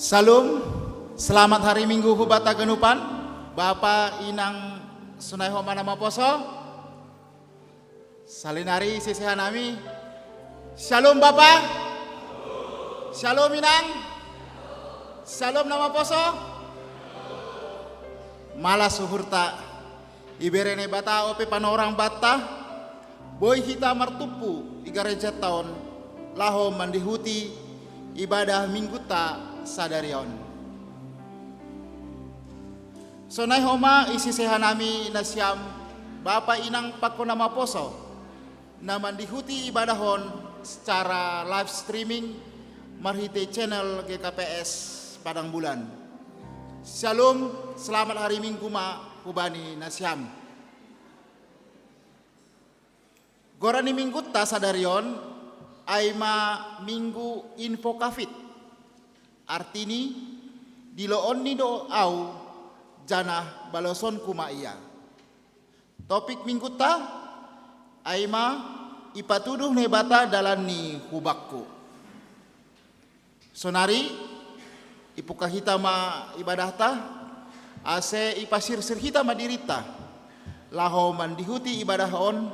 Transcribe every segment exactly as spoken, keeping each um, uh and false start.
Shalom, selamat hari Minggu hubata ganupan, Bapa, Inang, sonai homa na maposo. Salinari sese hanami. Shalom Bapa. Shalom Inang. Shalom na maposo. Malas uhurta. Ibere Naibata ope panorang banta, boi hita martumpu i garejanta on, laho mandihuti ibadah Minggunta sadari on. Sonai homa i sese hanami nasiam, Bapa, Inang pakon na maposo, na mandihuti ibadah on secara live streaming marhite channel G K P S Padang Bulan. Shalom, selamat hari Minggu ma hubani nasiam. Goran ni Minggunta sadari on, ai ma Minggu Invocavit. Artini, diloonni do au, janah balosonku ma ia. Topik Minggunta, ai ma ipatuduh Naibata dalan ni hubakku. Sonari, ipungkah hita ma ibadahta, ase ipasirsir hita ma dirinta, laho mandihuti ibadah on,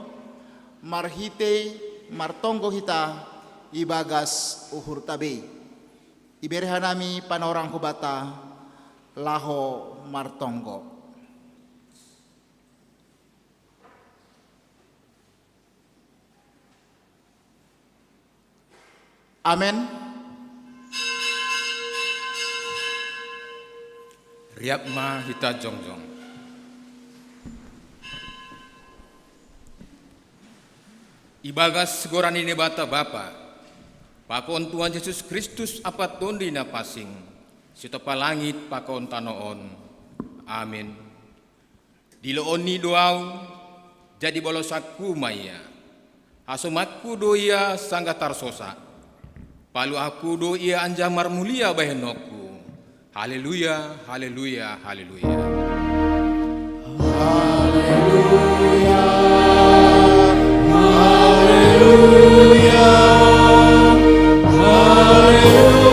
marhite martonggo hita ibagas uhurta be. Ibere hanami panorang hubanta, laho martonggo. Amen. Riap ma hita jongjong. Ibagas goran ni Naibata Bapa, pakon Tuhan Jesus Kristus ampa Tondi na pansing, sitopah langit pakon tanoh on. Amen. Diloonni do au, jadi balosonku ma ia. Hasomanku do ia sanggah tarsosa. Paluahku do ia anjaha marmulia bahenonku. Haleluya, haleluya, haleluya. Haleluya, haleluya, haleluya.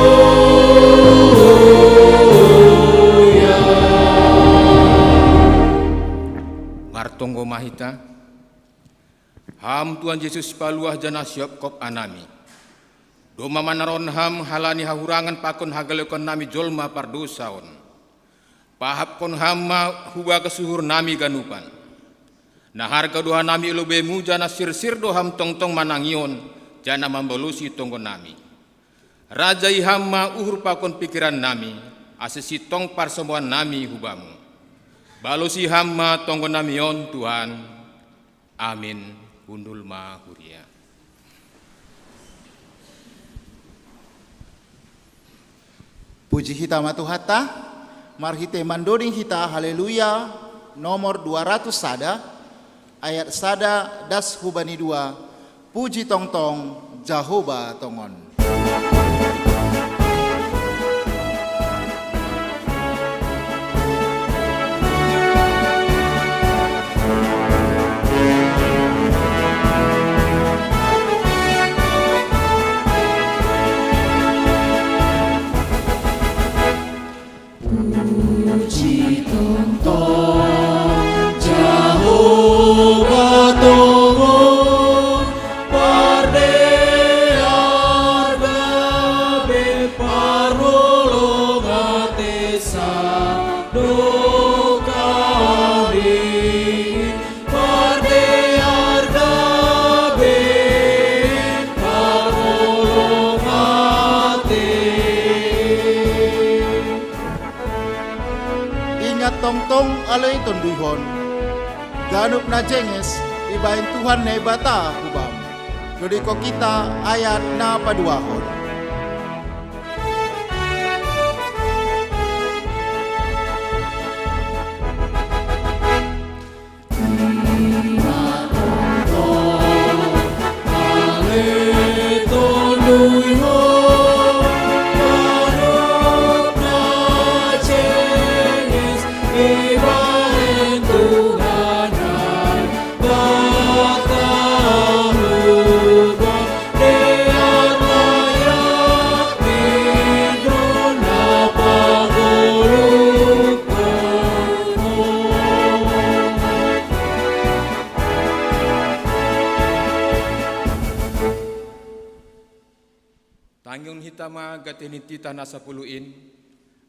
Martonggo ma hita. Ham Tuhan Jesus paluah janah sihopkop anami. Domma manaron Ham halani hahurangan pakon hagalekonami jolma pardousa on. Pahapkon Ham ma hubagas uhurnami ganupan. Na harga do hanami i lobei-Mu janah sirsir do Ham tongtong manangihon, janah mambalosi tonggonami. Rajai Ham ma uhur pakon pikirannami, ase sintong parsamoannami hu Bamu. Balosi Ham ma tonggonami on, Tuhan. Amin. Hundul ma huria. Puji hita ma Tuhanta, marhite mandoding hita Haleluya nomor dua ratus sada, ayat sada das hubani dua, puji tongtong Jahowa tongon. Puji tongtong Jahowa tongon, pardear gabe parholong atesa, dokah ari pardear gabe parholong ate. Ingat tongtong ale i tonduihon, ganup na jenges ibahen Tuhan Naibata hu bam. Dodingkon hita ayat na paduahon. Tangion hita ma gantihon titah na sapuluh in,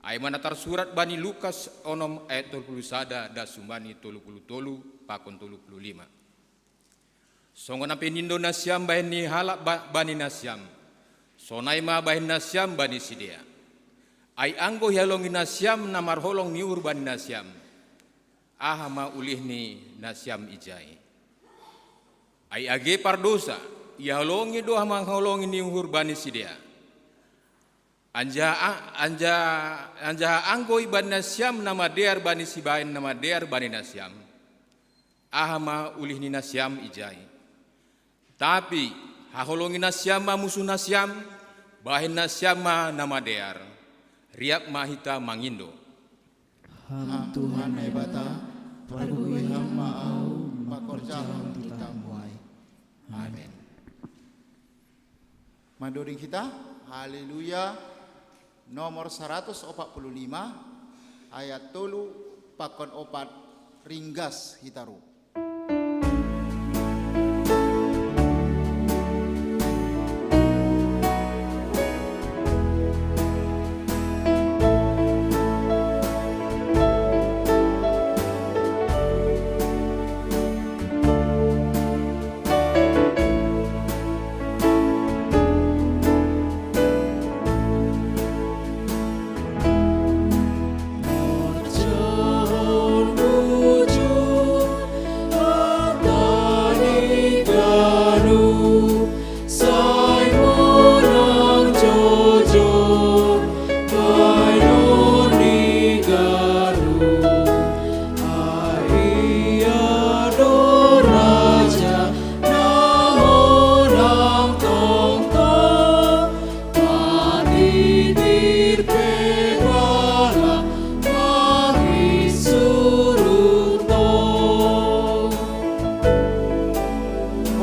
ai ma na tarsurat bani Lukas onom ayat tolu puluh sada das humbani tolu puluh tolu pakon tolu puluh lima. Songon na pinindo nasiam bahen ni halak ba-, bani nasiam, sonai ma bahen nasiam bani sidea. Ai anggo ihalongi nasiam na marholong ni uhur bani nasiam, aha ma ulih ni nasiam ijai? Ai age pardosa, ihalongi do haholongi ni uhur bani sidea. Anjaha, anjaha, anjaha anggo ibahen nasiam na madear bani sibahen na madear bani nasiam, aha ma ulih ni nasiam ijai? Tapi haholongi nasiam ma musuh nasiam, bahen nasiam ma na madear. Riap ma hita mangindo. Ham Tuhan Naibata, pargogoi Ham ma ahu mangkorjahon titah-Mu ai. Amen. Mandoding hita, Haleluya, nomor saratus opat puluh lima, ayat tolu pakon opat, ringgas hita ro.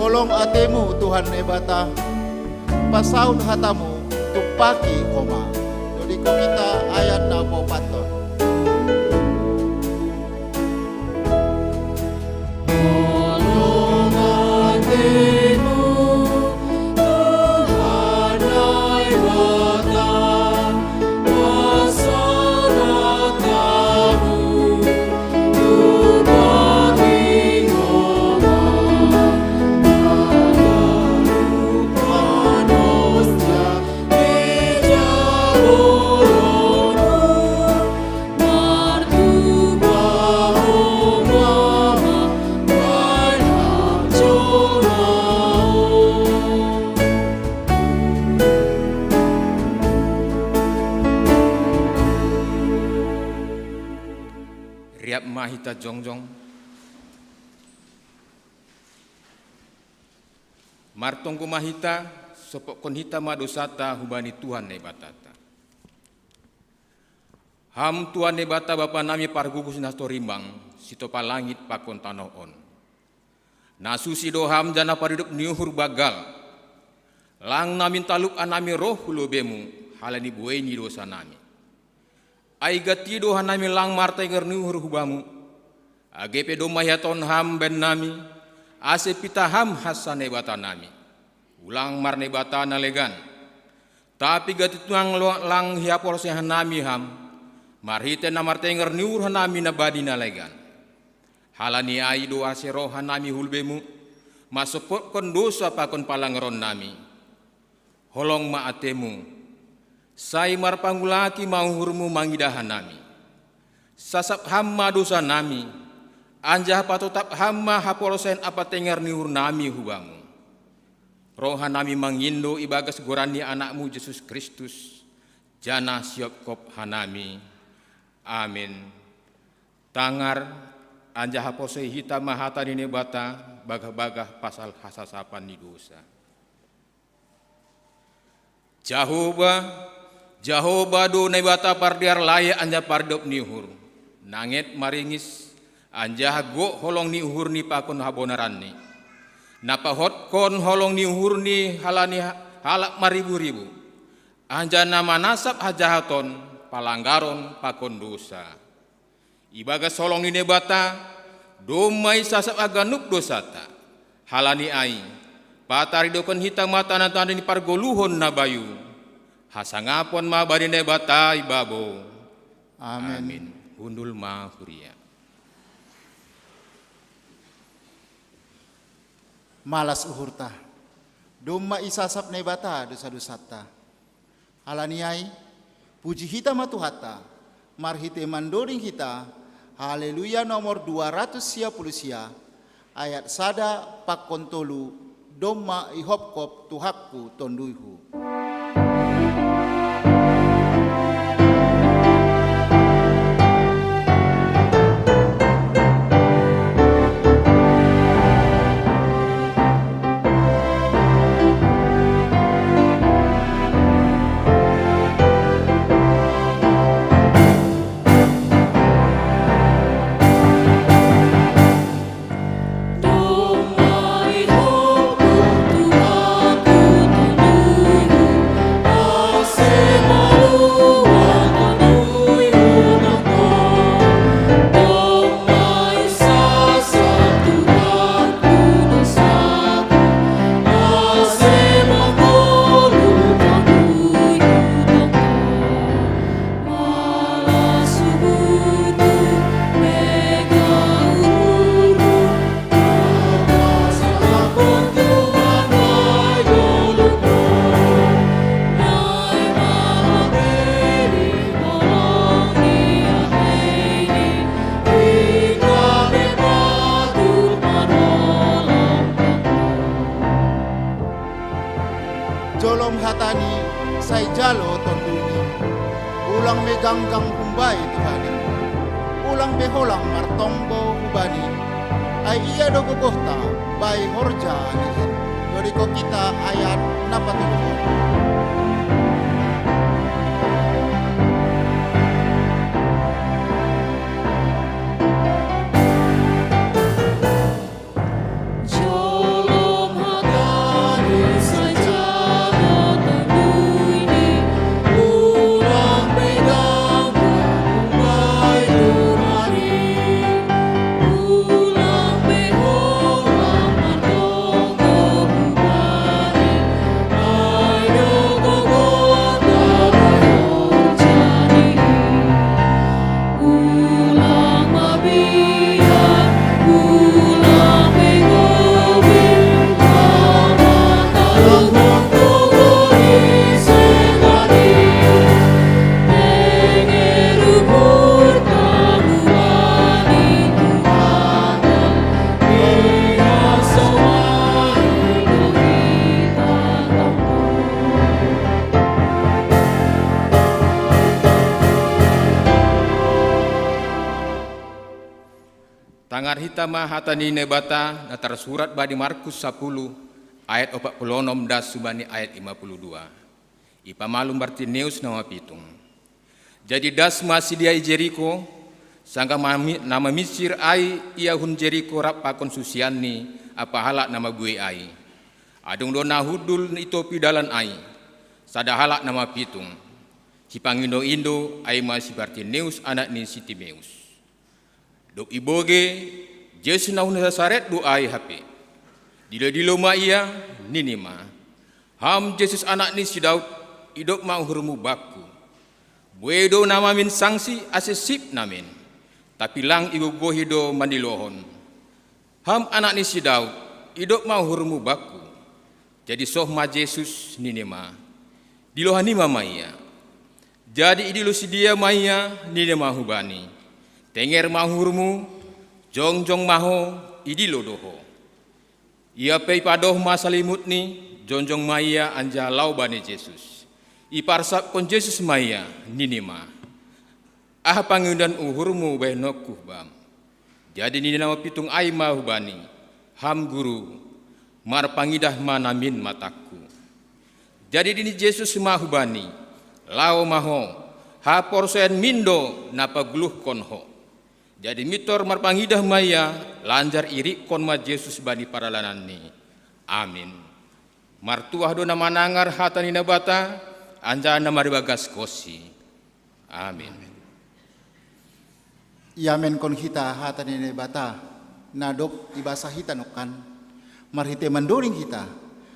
Holong atemu, Tuhan Naibata, pasaut hatamu, tumpaki homa. Dodingkon hita ayat na paopathon. Riap ma hita jongjong. Martonggo ma hita, sompokkon hita ma dosata hubani Tuhan Naibatata. Ham Tuhan Naibata Bapa nami pargugus na torimbang, sitopa langit pakon tanoh on. Na susi do Ham janah paridop ni uhur banggal. Lang namin talup hanami roh hu lobei-Mu, halani buei ni dosa nami. Ai gantih do hanami lang martenger ni uhur hu Bamu. Age pe domma ihatahon Ham bahen nami, ase pitah Ham hansa Naibata nami. Ulang marnaibata na legan. Tapi gantih tumang lo-, lang ihaporseai hanami Ham, marhitei na martenger ni uhur hanami na bani na legan. Halani ai do ase roh hanami hu lobei-Mu, mansompotkon dosa pakon palangaron nami. Holong ma atemu, sai marpangulaki ma uhurmu mangidah hanami. Sasap Ham ma dosa nami, anjaha patotap Ham ma haporsayaon ampa tenger ni uhur nami hu Bamu. Roha nami mangindo ibagas goran ni Anakmu Jesus Kristus, janah siopkop hanami. Amin. Tangar, anjaha porsea hita ma hata ni Naibata bagah-bagah pasal hasasapan ni dosa. Jahowa, Jahowa do Naibata pardear lae anjaha paridop ni uhur, na nget maringis, anjaha gok holong ni uhurni pakon habonaranni. Na pahotkon holong ni uhurni halani ha-, halak maribu-ribu, anjaha na manasap hajahaton, palanggaron pakon dosa. Ibagas holong ni Naibata, domma isasap haganup dosata. Halani ai, pataridohon hita ma tanda-tanda ni pargoluhon na bayu, Hasangapon ma bani Naibata i babou. Amin. Amin. Hundul ma huria. Malas uhurta. Domma isasap Naibata dosa-dosanta. Halani ai, puji hita ma Tuhanta, marhite mandoding hita, Haleluya nomor dua ratus sia puluh sia, ayat sada pakon tolu, domma ihopkop Tuhanku tonduyhu. Jolom hatani sai jalo tonduni. Ulang meganggang humbai Tuhanim. Ulang meholang martonggo hubani. Ai ia do gogohta bai horja ni in. Dodiko kita ayat na patuluhon. Tangar hita ma hata ni Naibata na tarsurat bani Markus sapuluh ayat opat puluh onom das subani ayat lima puluh dua. Ipamalum Bartimeus na mapitung. Jadi das ma sidea i Jeriko, sanggah mami-, na mamisir ai ia hun Jeriko rap pakon susianni ampa halak na mabuei ai. Adong do na hundul i topi dalan ai, sada halak na mapitung. Sipangindo-indo ai ma si Bartimeus anak ni si Timeus. Dob ibogei Jesus na hun Nasaret do ai hape. Dilo-dilo ma ia, nini ma: Ham Jesus anak ni si Daud, idop ma uhurmu bakku. Buei do na mamin sangsi ase sip namin, tapi lang igogohi do mandilohon: Ham anak ni si Daud, idop ma uhurmu bakku. Jadi soh ma Jesus nini ma: Diloha nima ma ia. Jadi idilo sidea ma ia, nini ma hubani: Tenger ma uhurmu, jongjong ma ho, idilo do ho. Ia pe ipadoh ma salimutni, jongjong ma ia anjaha lao bani Jesus. Iparsapkon Jesus ma ia, nini ma: Aha pangidoan uhurmu bahenonku bam? Jadi nini na mapitung ai ma hubani: Ham Guru, marpangidah ma namin matangku. Jadi nini Jesus ma hubani: Laho ma ho, haporsayaonmin do na paguluhkon ho. Jadi mintor marpangidah ma ia, lanjar irikkon ma Jesus bani pardalananni. Amin. Martuah do na manangar hata ni Naibata, anjaha na maribagaskonsi. Amin. Iamenkon hita hata ni Naibata, na dob ibasa hita nongkan, marhite mandoding hita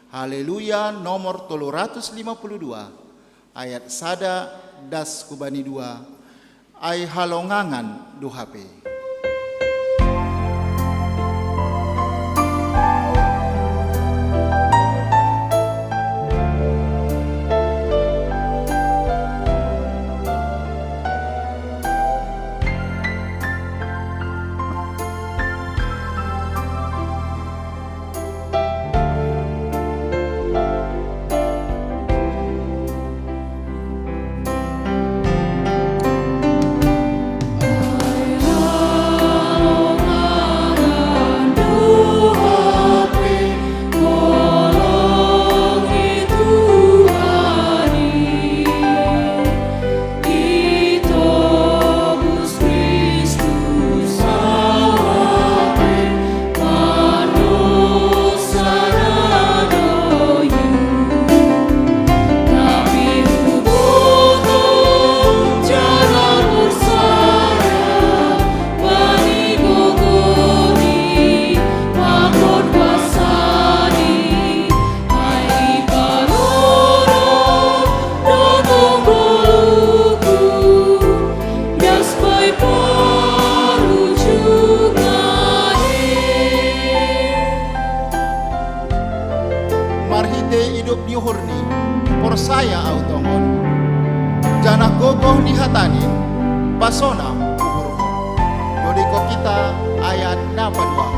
Haleluya nomor tolu ratus lima puluh dua, ayat sada das hubani dua, ai halongangan duhape. Marhitei idop ni uhurni, porsaya ahu tongon, janah gogoh ni hataNi pasonang uhurhon. Dodingkon hita ayat na paduahon.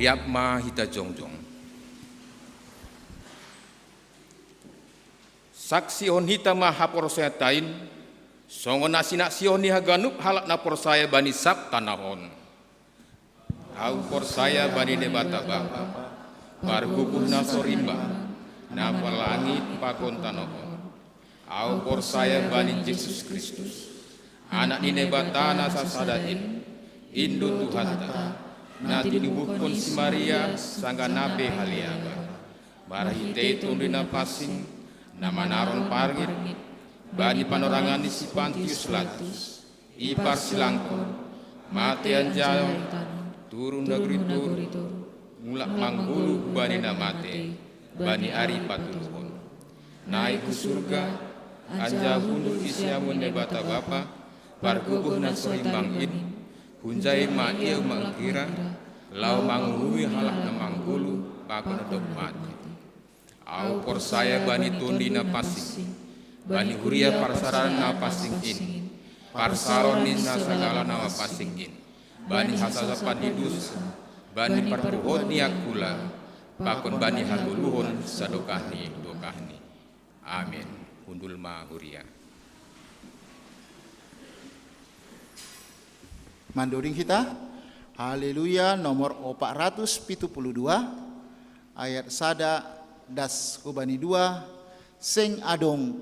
Riap ma hita jongjong. Saksihon hita ma haporsayaanta in, songon na sinaksihon ni haganup halak na porsaya bani sab tanoh on. Ahu porsaya bani Naibata Bapa, Pargogoh na so rimbang, na mangohop langit pakon tanoh on. Ahu porsaya bani Jesus Kristus, Anak ni Naibata na sasada in, in do Tuhanta, na tinubuhkon si Maria sanggah na pe haleaban. Marhitei Tonduy Napansing, na manaron parngit, bani panorangan ni si Pantius Latus, iparsilangkon, matei anjaha turun nagori toruh, mulak manggoluh hubani na matei, bani ari patoluhon. Naik hu surga, anjaha hundul i siamun Naibata Bapa, Pargogoh na so rimbang in, hunjai ma Ia mangkira, laho manguhumi halak na manggoluh pakon na dob mate. Ahu porsaya bani Tonduy Napansing, bani huria parserahan na pansing in, parsaroan ni na sagala na mapansing in, bani hasasapan ni dousa, bani parpuhoon ni angkula, pakon bani hagoluhon sadokah ni dokahni. Amen. Hundul ma huria. Mandoding hita, Haleluya nomor opat ratus pitu puluh dua, ayat sada das hubani dua, seng adong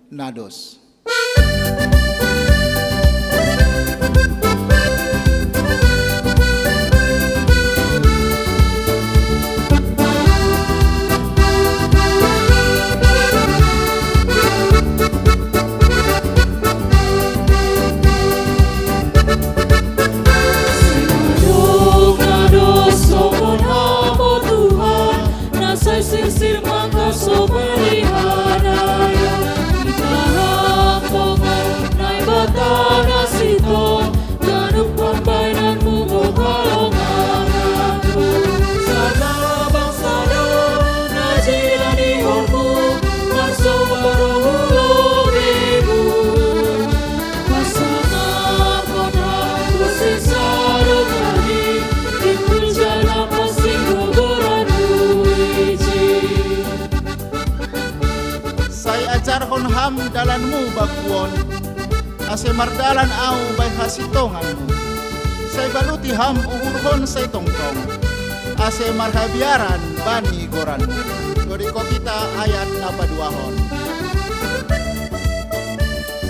na dos. Ham dalanmu bakuon, ase mardalan ahu bai hasintonganmu. Sai baluti ham uhurhon sai tongtong, ase marhabiaran bani goranmu. Dodiko kita ayat na paduahon.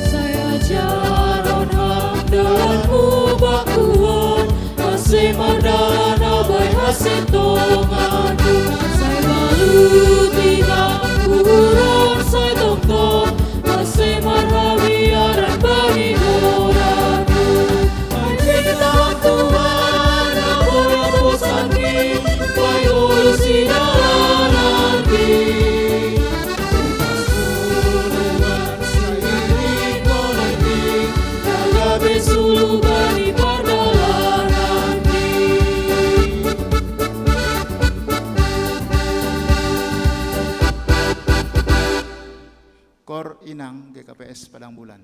Sai ajaron ham dalanmu bakuon, ase mardalan ahu bai hasintonganmu. Sai baluti ham uhurhon sai tongtong, ase marhabiaran bani goranmu. Ai pita Tuhan, apoy aposangki, bai ulu sidalananki. Upas gunungan sai iring-iring, gabe sulu bani pardalananki. Kor inang G K P S Padang Bulan.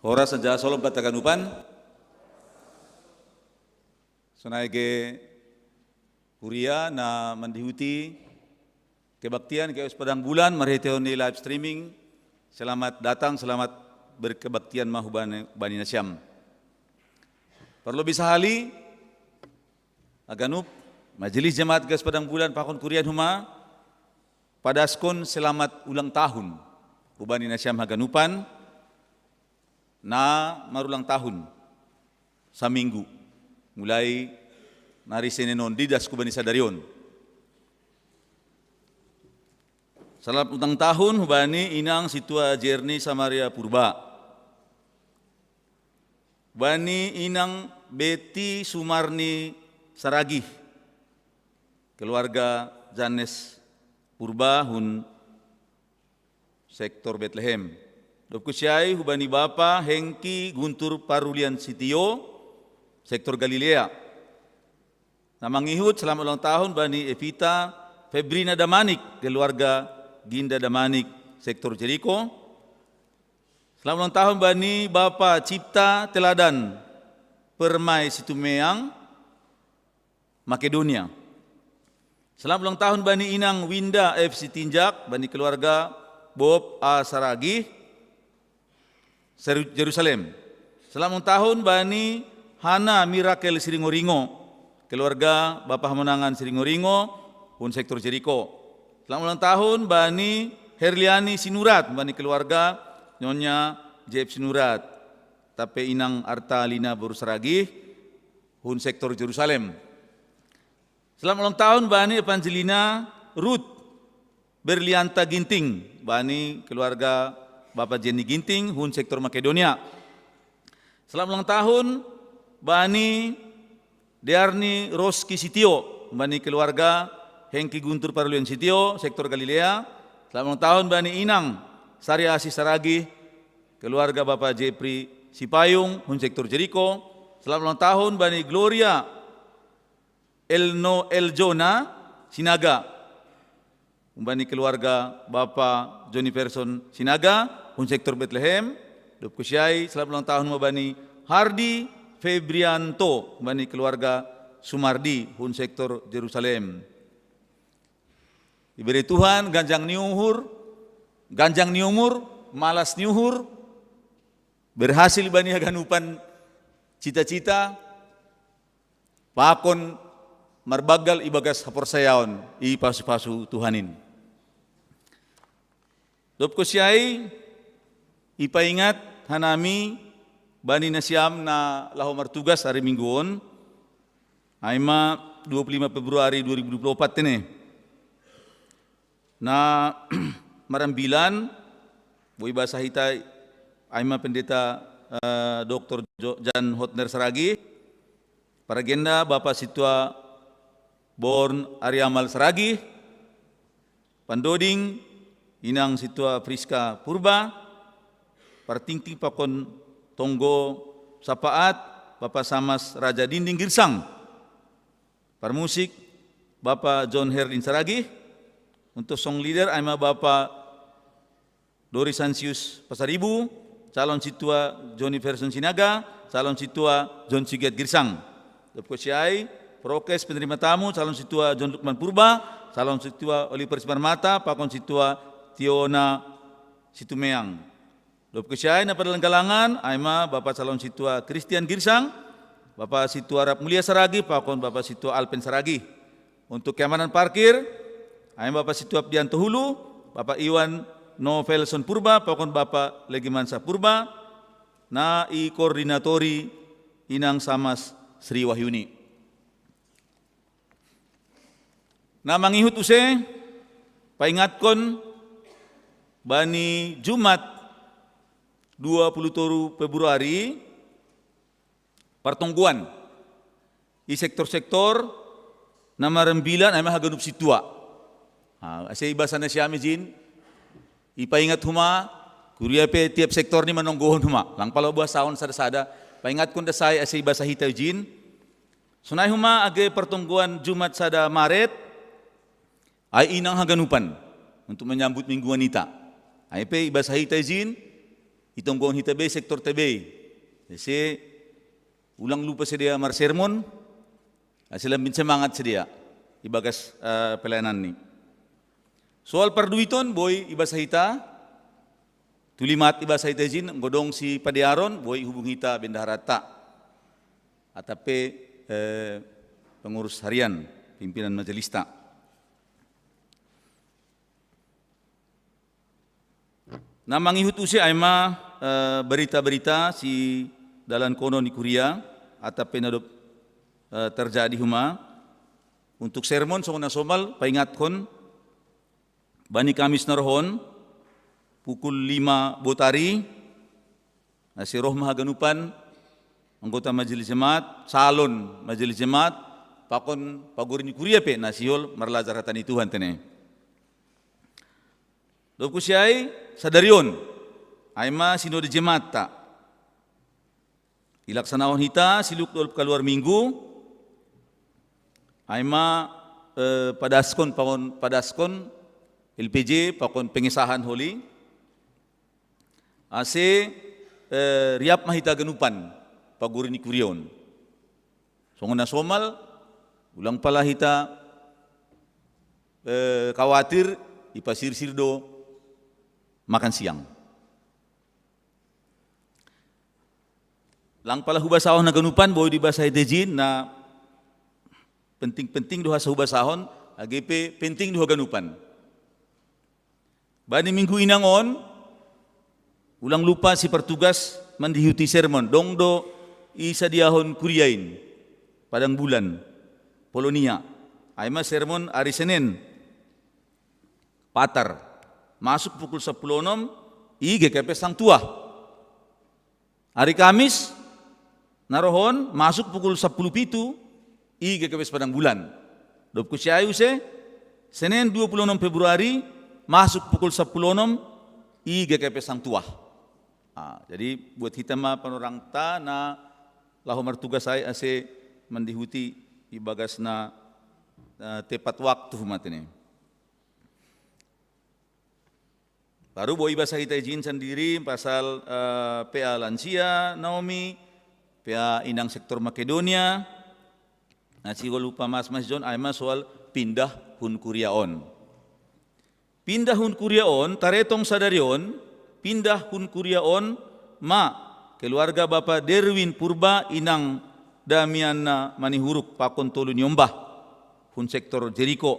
Horas na ja solom banta haganupan. Sonai ge huria na mandihuti kebaktian G K P S Padang Bulan marhitehon ni live streaming. Selamat datang, selamat berkebaktian ma hubani, hubani nasiam. Parlobei sahali, haganup majelis jemaat G K P S Padang Bulan pakon kuriaon homa padaskon selamat ulang tahun hubani nasiam haganupan na marulang tahun saminggu, mulai nari Senin on didas hubani sadari on. Salam ulang tahun hubani inang situa Jerni Samaria Purba. Bani inang Beti Sumarni Saragih, keluarga Janes Purba hun sektor Betlehem. Dop kusiai hubani Bapa Hengki Guntur Parulian Sitio, sektor Galilea. Na mangihut selamat ulang tahun bani Evita Febrina Damanik, keluarga Ginda Damanik, sektor Jeriko. Selamat ulang tahun bani Bapa Cipta Teladan Permai Situmeang, Makedonia. Selamat ulang tahun bani Inang Winda F Sitinjak, bani keluarga Bob A Saragih, Seru-, Jerusalem. Selamat ulang tahun bani Hana Mirakel Siringoringo, keluarga Bapa Hamonangan Siringoringo, hun sektor Jeriko. Selamat ulang tahun bani Herliani Sinurat, bani keluarga Nyonya Jeb Sinurat. Tape Inang Arta Lina Boru Saragih, hun sektor Jerusalem. Selamat ulang tahun bani Evangelina Ruth Berlianta Ginting, bani keluarga Bapa Jenny Ginting, hun sektor Makedonia. Selamat ulang tahun bani Dearni Roski Sitio, bani keluarga Hengki Guntur Parulian Sitio, sektor Galilea. Selamat ulang tahun bani Inang Sari Asih Saragih, keluarga Bapa Jepri Sipayung, hun sektor Jeriko. Selamat ulang tahun bani Gloria Elno Eljona Sinaga, bani keluarga Bapa Joni Person Sinaga, hun sektor Betlehem. Dop kusiai selamat ulang tahun ma bani Hardi Febrianto, bani keluarga Sumardi, hun sektor Jerusalem. Iberi Tuhan ganjang ni uhur, ganjang ni umur, malas ni uhur, berhasil bani haganupan cita-cita, pakon marbagal ibagas haporsayaon i pasu-pasu Tuhanin. Dop kusiai, ipaingat hanami bani nasiam na laho martugas ari Minggu on, ai ma dua puluh lima Februari dua ribu dua puluh empat tene. Na marambilan, boi basa hita ai ma Pendeta eh, Doktor Jo-, Jan Hotner Saragih, paragenda Bapa Situa Born Ariamal Saragih, pandoding Inang Situa Priska Purba, partingting pakon tonggo sapaat Bapa Samas Raja Dinding Girsang, parmusik Bapa John Herdin Saragih, untuk song leader ai ma Bapa Dori Sansius Pasaribu, calon situa Joni Ferson Sinaga, calon situa John Sigiat Girsang. Dop kusiai, prokes penerima tamu, calon situa John Lukman Purba, calon situa Oliver Simarmata, pakon situa Tiona Situmeang. Dop kusiai na padalan galangan, ai ma Bapa calon situa Christian Girsang, Bapa situa Rap Mulia Saragih, pakon Bapa situa Alpen Saragih. Untuk keamanan parkir, ai ma Bapa situa Abdianto Hulu, Bapa Iwan Novelson Purba, pakon Bapa Legimansa Purba, na i koordinatori Inang Samas Sri Wahyuni. Na mangihut use, paingatkon bani Jumat dua puluh toru Februari, partonggoan i sektor-sektor na marambilan ai ma haganup situa. Ah, ase ibasa nasiam i jin, ipaingat huma, kuria pe tiap sektor ni manonggohon huma, lang pala buasaon sada-sada, paingatkon da sai ase ibasa hita i jin. Sonai huma age partonggoan Jumat sada Maret, ai inang haganupan untuk menyambut mingguan ita. Ai pe ibasa hita i jin, itonggohon hita be sektor ta be. Ase ulang lupa sidea marsermon, ase lambin semangat sidea ibagas eh, pelayanan ni. Soal parduiton boi ibasa hita, tulimat ibasa hita i jin, godong si padearon boi hubung hita bendaharata. Atape eh, pengurus harian, pimpinan majelista. Na mangihut use ai ma eh, berita-berita si dalan kono ni kuria, atape na dop eh, terjadi huma. Untuk sermon songon na somal, paingatkon Bani Kamis na rohon, pukul lima botari, na si roh mahaganupan, anggota majelis jemaat, calon majelis jemaat, pakon pagori ni kuria pe na sihol marlajar hata ni Tuhan tene. Dob kusiai sadarion, ai ma sinode jemaat ta. Ilaksanahon hita siluk dob kaluar minggu, ai ma eh, padaskon, pakon padaskon L P J, pakon pengesahan holi, ase eh, riap ma hita ganupan pagori ni kuriaon. Songon na somal, ulang pala hita eh, khawatir, ipasirsir do makan siang. Lang pala hubasahon haganupan, boi do ibasa hita ijin, na penting-penting do hasa hubasahon, age pe penting do haganupan. Bani minggu inang on, ulang lupa si partugas mandihuti sermon, dong do isadiahon kuria in, Padang Bulan, Polonia. Ai ma sermon ari Senen, Patar, masuk pukul sapuluh onom, i G K P S Hang Tuah. Ari Kamis na rohon, masuk pukul sapuluh pitu, i G K P S Padang Bulan. Dob kusiai use, Senen dua puluh enam Februari, masuk pukul sapuluh onom, i G K P S Hang Tuah. Ah, jadi buat hita ma panorang ta na laho martugas ai ase mandihuti ibagas na eh, tepat waktu matene. Baru boi ibasa hita ijin sandiri pasal eh, P A lansia Naomi, P A inang sektor Makedonia, na sihol hupamas-mas jon, ai ma soal pindah hun kuria on. Pindah hun kuria on, taretong sadari on, pindah hun kuria on ma keluarga Bapa Derwin Purba, inang Damiana Manihuruk, pakon tolu ni ombah, hun sektor Jeriko.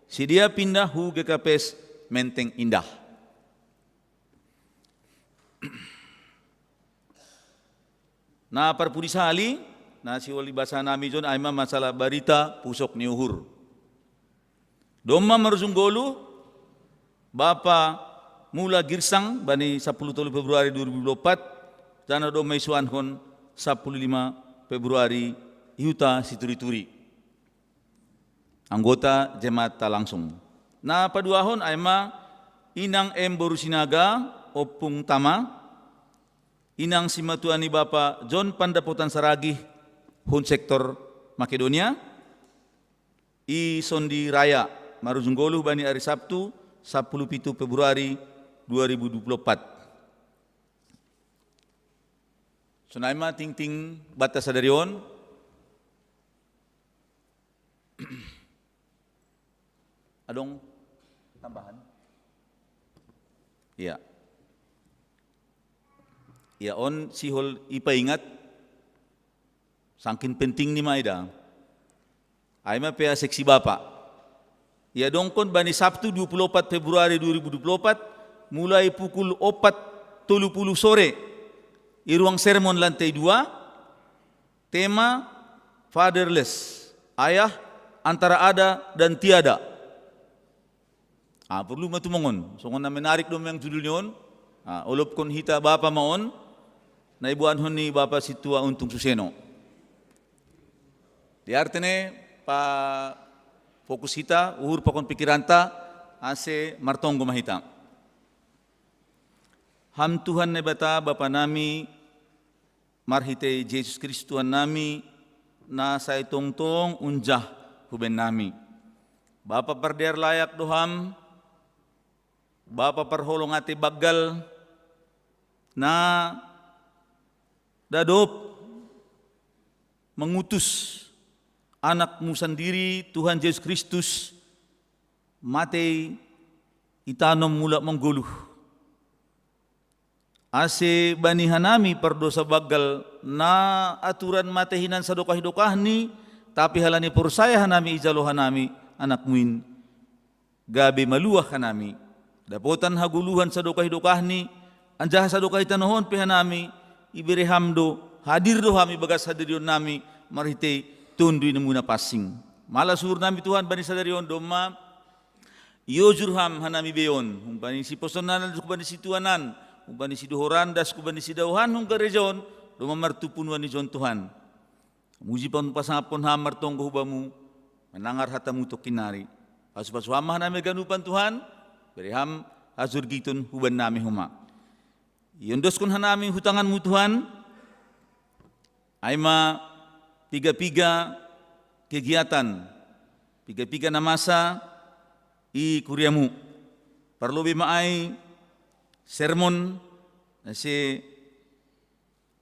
Sidia pindah hu G K P S Menteng Indah. Na parpudi sahali, na sihol ibasa nami jon, ai ma masalah barita pusok ni uhur. Domma marujung goluh, Bapa Mula Girsang bani sapuluh tolu Februari dua ribu dua puluh empat, jana domma isuankon sapuluh lima Februari i huta Siturituri. Anggota jemaat ta langsung. Na paduahon ai ma inang M Boru Sinaga, Ompung Tama, inang simatua ni Bapa John Pandapotan Saragih, hun sektor Makedonia, i Sondi Raya, marujung goluh bani ari Sabtu, sapuluh pitu Februari dua ribu dua puluh empat. Sonai ma tingting banta sadari on. Adong tambahan? Iya. Iya, on sihol ipaingat, sangkin penting ni ma ida. Ai ma P A seksi Bapa. Ia dongkon bani Sabtu dua puluh opat Februari dua ribu dua puluh opat, mulai pukul opat tolu puluh sore, i ruang sermon lantai dua, tema Fatherless, Ayah Antara Ada dan Tiada. Ah, porlu ma tumongon, songon na menarik do memang judul ni on. Ah, olopkon hita bapa ma on, na iboanhon ni Bapa Sintua Untung Suseno. Di artene pa fokus hita, uhur pakon pikiranta, ase martonggo ma hita. Ham Tuhan Naibata, Bapa nami, marhitei Jesus Kristus Tuhan nami, na sai tongtong unjah huben nami. Bapa pardear layak do Ham, Bapa parholong ate banggal, na dadop mangutus Anak-Mu sandiri, Tuhan Jesus Kristus, matei itanom mulak manggoluh. Ase bani hanami pardosa banggal, na aturan mate hinan sadokah-dokahni, tapi halani porsaya hanami ijalo hanami Anak-Mu in, gabe maluah hanami. Dapotan hagoluhan sadokah-dokahni, anjaha sadokah i tanoh on pe hanami, ibere Ham do, hadir do Ham ibagas hadirion nami, marhitei Tonduy-Mu na pansing. Malas uhur nami Tuhan bani sadari on domma, Iojur ham hanami bei on, humbani siposonan, humbani situanan, humbani sidohoran, das humbani sidaohan, hum gareja on, domma martumpu nuan ni Tuhan. Muji pun pasangaphon ham martonggo hubamu, manangar hatamu tongkin nari. Pasu-pasu ham hanami haganupan Tuhan, bere ham hasurigiton huban nami homa. Iondoskon hanami hu tanganmu Tuhan, ai ma piga-piga kegiatan, piga-piga na masa i kuriamu. Parlobei ma ai sermon, na se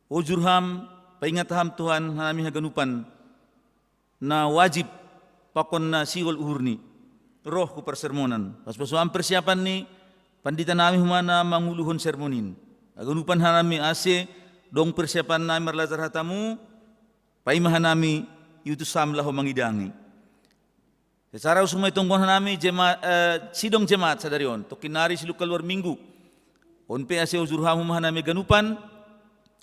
ojur ham, paingat ham Tuhan, hanami haganupan, na wajib pakon na sihol uhurni. Roh hu parsermonan. Pasu-pasu ham persiapan ni pandita nami homa na manguluhon sermon in. Haganupan hanami ase, dong persiapan nami marlajar hatamu, paima hanami iutus ham laho mangidangi. Secara husuk ma itonggohon hanami jema, eh, sidong jemaat sadari on. Tongkin nari siluk kaluar minggu. On pe ase ojur ham homa hanami haganupan,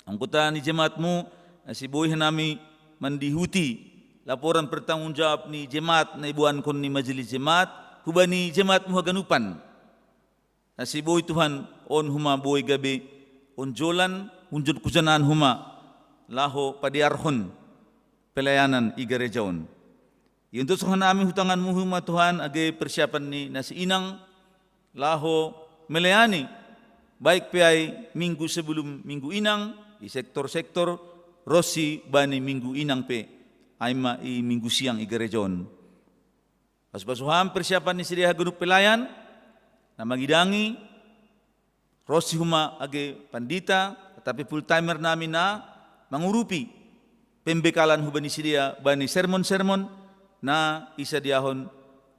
anggota ni jemaatmu, ase boi hanami mandihuti laporan pertanggung jawab ni jemaat na iboankon ni majelis jemaat, hubani jemaatmu haganupan. Ase boi Tuhan on homa boi gabe onjolan, unjon kujanan homa, laho padearhon pelayanan i gareja on. Iondoskon hanami hu tanganmu homa Tuhan age persiapan ni na siinang, laho melayani, baik pe ai minggu sebelum minggu inang, i sektor-sektor, ronsi bani minggu inang pe, ai ma i minggu siang i gareja on. Pasu-pasu ham persiapan ni sidea haganup pelayan, na mangidangi, ronsi homa age pandita, tapi full timer nami na mangurupi pembekalan hubani sidea bani sermon-sermon, na isadiahon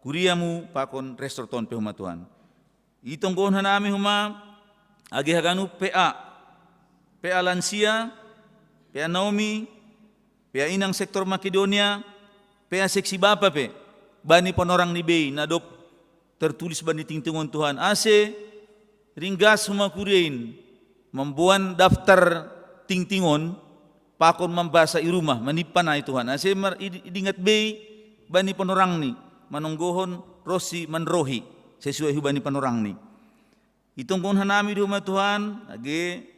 kuriamu pakon resort on pe homa Tuhan. Itonggohon hanami homa age haganup P A, P A lansia, P A Naomi, P A inang sektor Makedonia, P A seksi bapa pe, bani panorang ni bei, na dob tertulis bani tingting on Tuhan. Ase, ringgas homa kuria in, mamboan daftar tingting on, pakon mambasa i rumah, manimpan ai Tuhan. Ase mar, id-, idingat bei, bani panorangni, manonggohon ronsi manrohi, sesuai hubani panorangni. Itonggohon hanami do homa Tuhan, age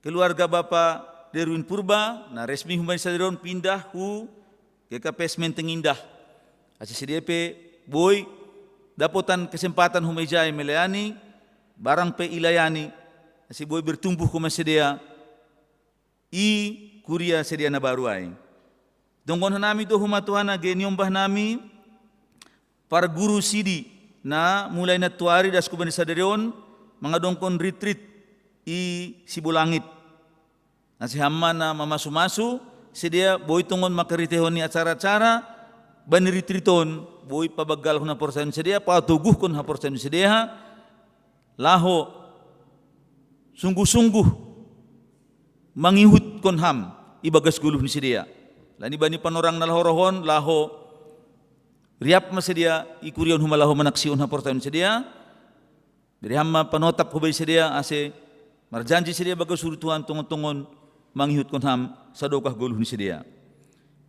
keluarga Bapa Derwin Purba, na resmi hubani sadari on pindah hu G K P S Menteng Indah. Ase sidea pe boi dapotan kesempatan homa ijai melayani, barang pe ilayani, ase boi bertumbuh homa sidea, i kuria sidea na baru ai. Tonggohon hanami do homa Tuhan age niombah nami, parguru sidi, na mulai nantoari das hubani sadari on, mangadongkon retreat i Sibolangit. Na ase ham ma na mamasu-masu, sidea boi tongon mangkaritehon ni acara-acara, bani retreat on, boi pabanggalhon haporsayaon sidea, patoguhkon haporsayaon sidea, laho sungguh-sungguh mangihutkon ham ibagas goluh ni sidea. Alani bani panorang na laho roh on, laho riap ma sidea i kuria on homa laho manaksihon haporsayaon sidea, bere ham ma panotap hubai sidea ase marjanji sidea bagas uhur Tuhan tongon-tongon mangihutkon ham sadokah goluh ni sidea.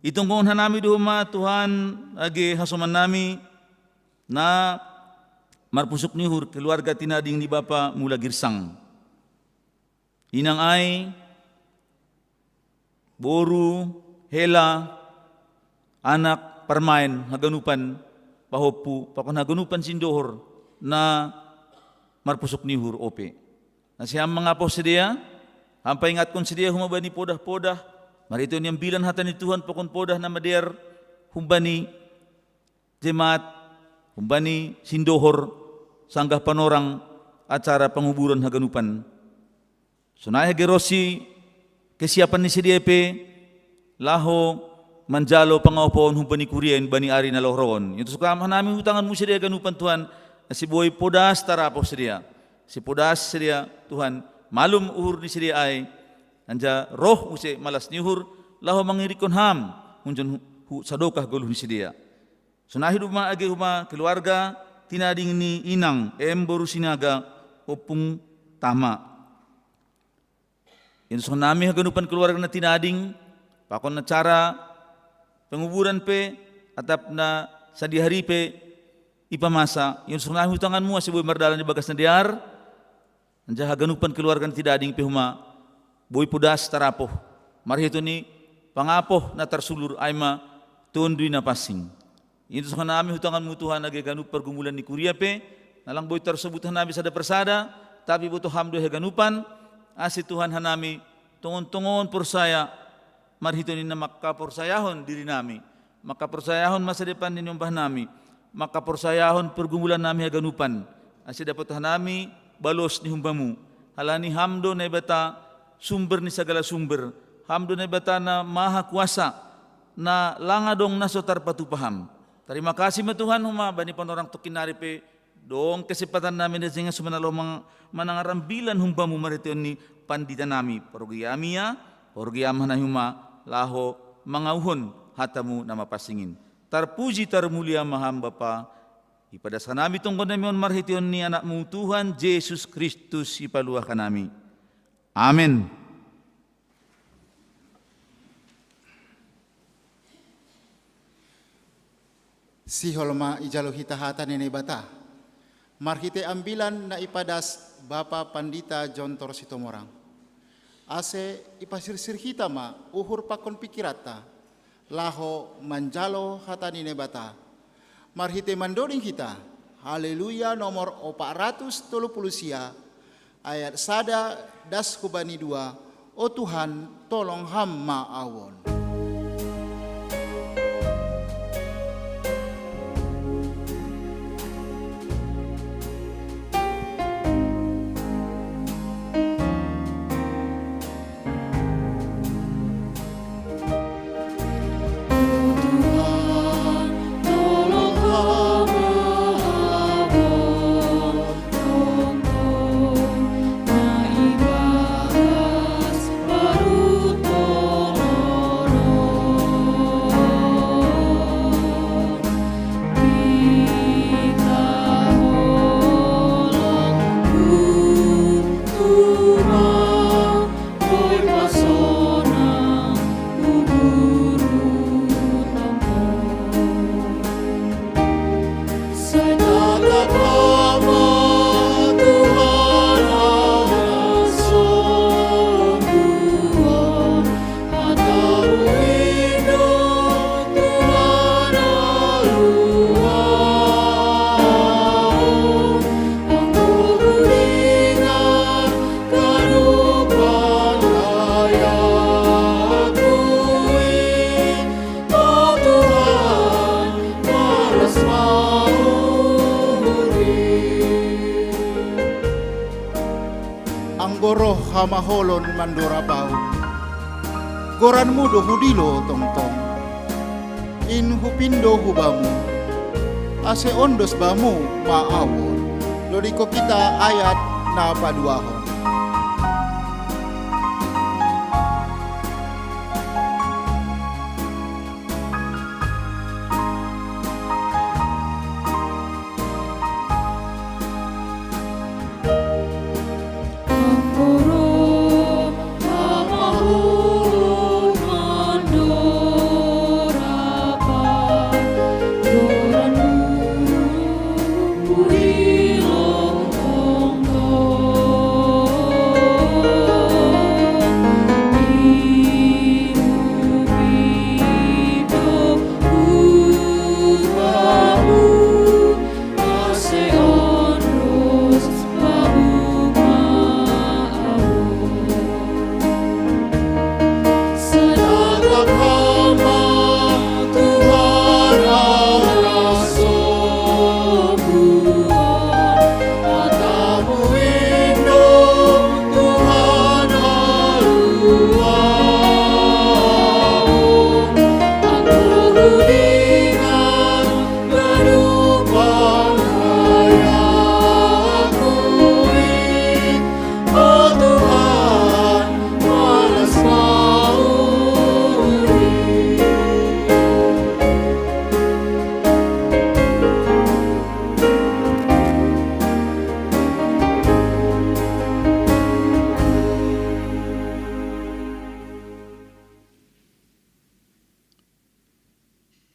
Itonggohon hanami do homa Tuhan age hasoman nami, na marpusuk ni uhur keluarga tinading ni Bapa Mula Girsang. Inang ai, boru, hela, anak, parmaen, haganupan pahompu, pakon haganupan sindohor, na marpusuk ni uhur ope. Na ase ham mangapoh sidea, ham paingatkon sidea homa bani podah-podah, marhitehon niambilan hata ni Tuhan pakon podah na madear humbani jemaat, humbani sindohor, sanggah panorang acara panguburon haganupan. Sonai age ronsi kesiapan ni sidea pe, laho manjalo pangapohon humbani kuria in bani ari na laho roh on. Iondoskon hanami hu tanganmu sidea haganupan Tuhan, ase boi podas tarapoh sidea. Ase podas sidea Tuhan, malum uhur ni sidea ai, anjaha roh muse malas ni uhur, laho mangirikkon ham, unjon hu, hu sadokah goluh ni sidea. Sonai hu do ma age homa keluarga tinading ni inang M boru Sinaga, Ompung Tama. Iondoskon nami haganupan keluarga na tinading, pakon acara penguburan pe, atap na sadihari pe, ipamasa, iundosnami tu tanganmu ase boi mardalan di bagas na dear, anjaha haganupan keluarga ni Tidading pe homa boi podas tarapoh marhitehon ni pangapoh na tarsulur, ai ma Tonduy Napansing. Iundosnami tu tanganmu Tuhan age ganup pargumulan ni kuria pe, na lang boi tarsobut hanami sada per sada, tapi ibotoh Ham do haganupan, ase Tuhan hanami tongon-tongon porsaya marhitehon ni na mangkaporsayahon dirinami, mangkaporsayahon masa depan ni niombah nami, mangkaporsayahon pergumulan nami haganupan, ase dapot hanami balos ni humbamu. Halani Ham do Naibata sumber ni sagala sumber, Ham do Naibata na maha kuasa, na lang adong na so tarpatupa Ham. Tarima kasih ma Tuhan homa bani panorang tongkin nari pe, dong kesempatan nami na jengas manalo mang-, manangar ambilan humbamu marhitehon ni pandita nami, pargogomi ia, pargogomi hanami homa laho mangauhon hatamu na mapansing in. Tarpuji tarmulia ma Ham Bapa, ipadas hanami tonggo nami on marhitehon ni Anakmu Tuhan Jesus Kristus Sipaluah nami. Amen. Sihol ma ijalo hita hata ni Naibata marhitei ambilan na ipadas Bapa Pandita Jontor Situmorang. Ase ipasirsir hita ma uhur pakon pingkiranta laho manjalo hata ni Naibata. Marhitei mandoding hita Haleluya nomor opat ratus tolu puluh sia, ayat sada das hubani dua, O Tuhan, tolong Ham ma ahu on. Anggo roh hamaolon mandorab ahu, goranmu do hudilo tongtong. In hupindo hu bamu, ase ondos bamu ma ahu on. Dodingkon hita ayat na paduahon.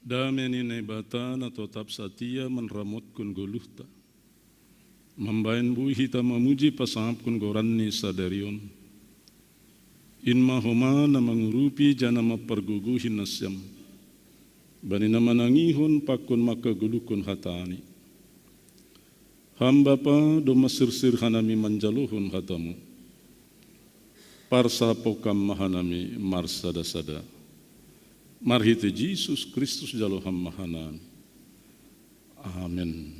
Dame ni Naibata na totap satia manramotkon goluhta. Mambaen buhita mamuji pasangapkon goranni sadarion. In ma homa na mangurupi jana mampargogohi nasiam. Bani na manangihon pakon mangkagoluhkon hatani. Ham Bapa, domma sirsir hanami manjalohon hatamu. Parsapokam ma hanami marsada-sada. Marhite Jesus Kristus jalo ham ma hanami. Amen.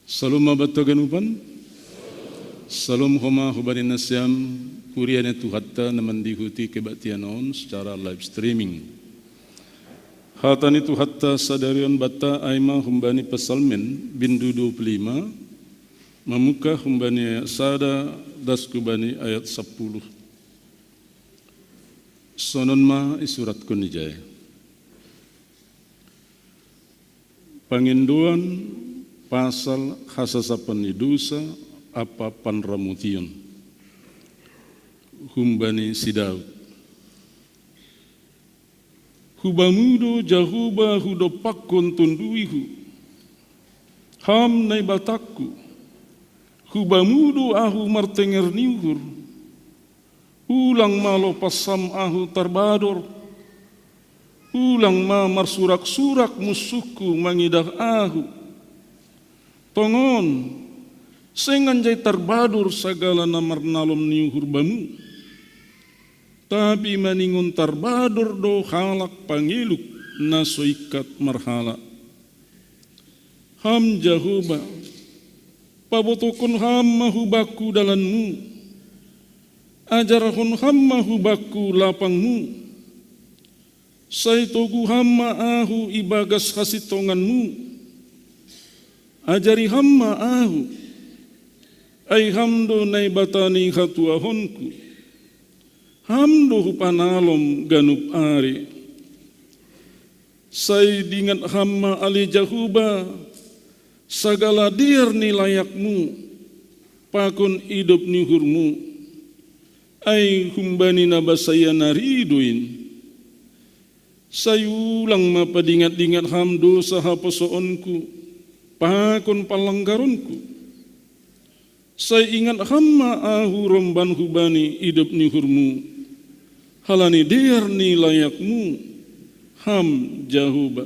Salom ma banta ganupan. Salom homa hubani nasiam, kuria ni Tuhanta na mandihuti kebaktian on secara live streaming. Hata ni Tuhanta sadarion banta ai ma humbani Psalmen bindu dua puluh lima, mamuka humbani ayat sada das hubani ayat sapuluh. Sonon ma isuratkon ijai. Pangindoan pasal hasasapan ni dosa ampa panramotion. Humbani si Daud. Hu Bamu do Jahowa hudompakkon tonduihu, Ham Naibatangku. Hu Bamu do ahu martenger ni uhur. Ulang ma lopas Ham ahu tarbador. Ulang ma marsurak-surak munsuhku mangidah ahu. Tongon, seng anjai tarbador sagala na marnalom ni uhur Bamu. Tapi maningon tarbador do halak pangeluk na so ingkat marhala. Ham Jahowa, pabotohkon Ham ma hubakku dalanMu. Ajarhon Ham ma hubakku lapangMu. Sai togu Ham ma ahu ibagas hasintonganMu. Ajari Ham ma ahu. Ai Ham do Naibata ni hatuahonku. Ham do hupanalom ganup ari. Sai dingat Ham ma ale Jahowa, sagala dear ni layakMu, pakon idop ni uhurMu. Ai humbani na basaia nari do in. Sai ulang ma padingat-dingat Ham dosa haposoonku, pakon panlanggaronku. Sai ingat Ham ma ahu romban hubani idop ni uhurMu. Halani dear ni layakMu, Ham Jahowa.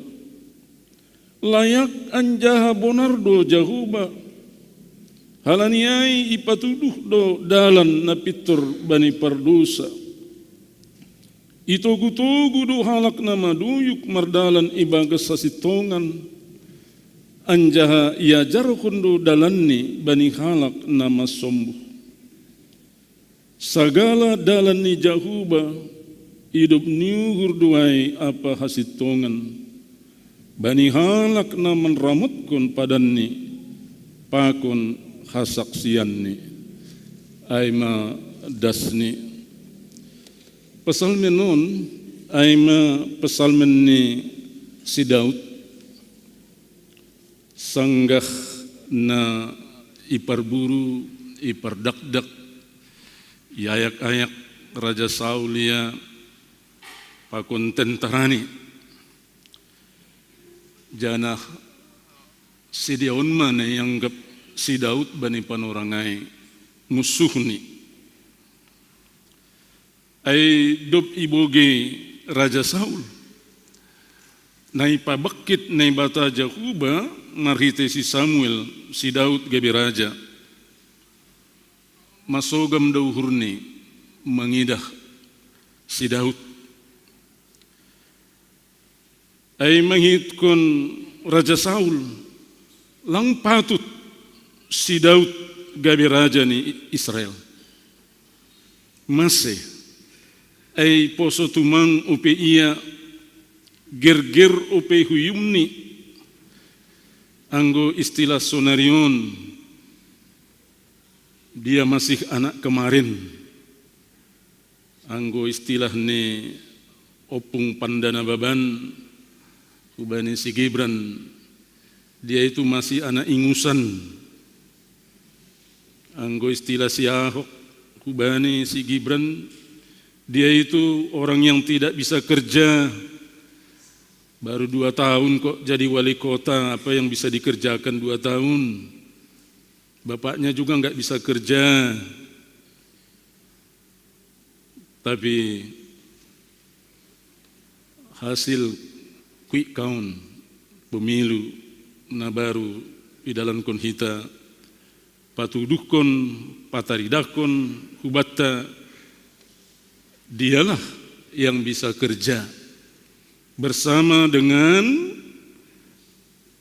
Layak anjaha bonar do Jahowa. Halani ai ipatuduh do dalan na pintor bani pardosa. Itogu-togu do halak na maduyuk mardalan ibagas hasintongan, anjaha iajarhon do dalanni bani halak na marsombuh. Sagala dalan ni Jahowa, idop ni uhur do ai ampa hasintongan, bani halak na manramotkon padanni, pakon hasaksianni. Ai ma dasni. Psalmen on, ai ma psalmen ni si Daud, sanggah na iparburu, ipardakdak, iayak-ayak Raja Saul ia pakon tentarani. Janah sidea on ma na ianggap si Daud bani panorang ai munsuhni. Ai dob ibogei Raja Saul, na ipabangkit Naibata Jahowa marhitei si Samuel si Daud gabe raja. Masogam do uhurni mangidah si Daud. Ai mangihutkon Raja Saul, lang patut si Daud gabe raja ni Israel. Mase, ai poso tumang ope ia, gerger ope huyumni, anggo istilah sonari on, dia masih anak kemarin. Anggo istilah ni Ompung Panda Nababan, hubani si Gibran, dia itu masih anak ingusan. Anggo istilah si Ahok, hubani si Gibran, dia itu orang yang tidak bisa kerja, Baru dua tahun kok jadi wali kota, apa yang bisa dikerjakan dua tahun? Bapaknya juga nggak bisa kerja. Tapi hasil quick count pemilu na baru idalankon hita, patuduhkon, pataridahkon hubatta, dialah yang bisa kerja bersama dengan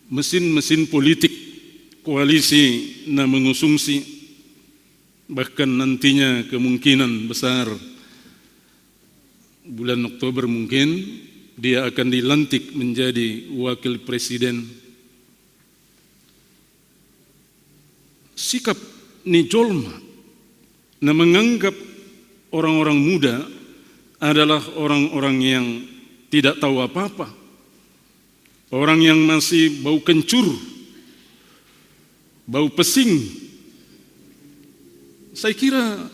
mesin-mesin politik koalisi na mengusungsi, bahkan nantinya kemungkinan besar bulan Oktober mungkin dia akan dilantik menjadi wakil presiden. Sikap ni jolma na menganggap orang-orang muda adalah orang-orang yang tidak tahu apa-apa, orang yang masih bau kencur, bau pesing. Saya kira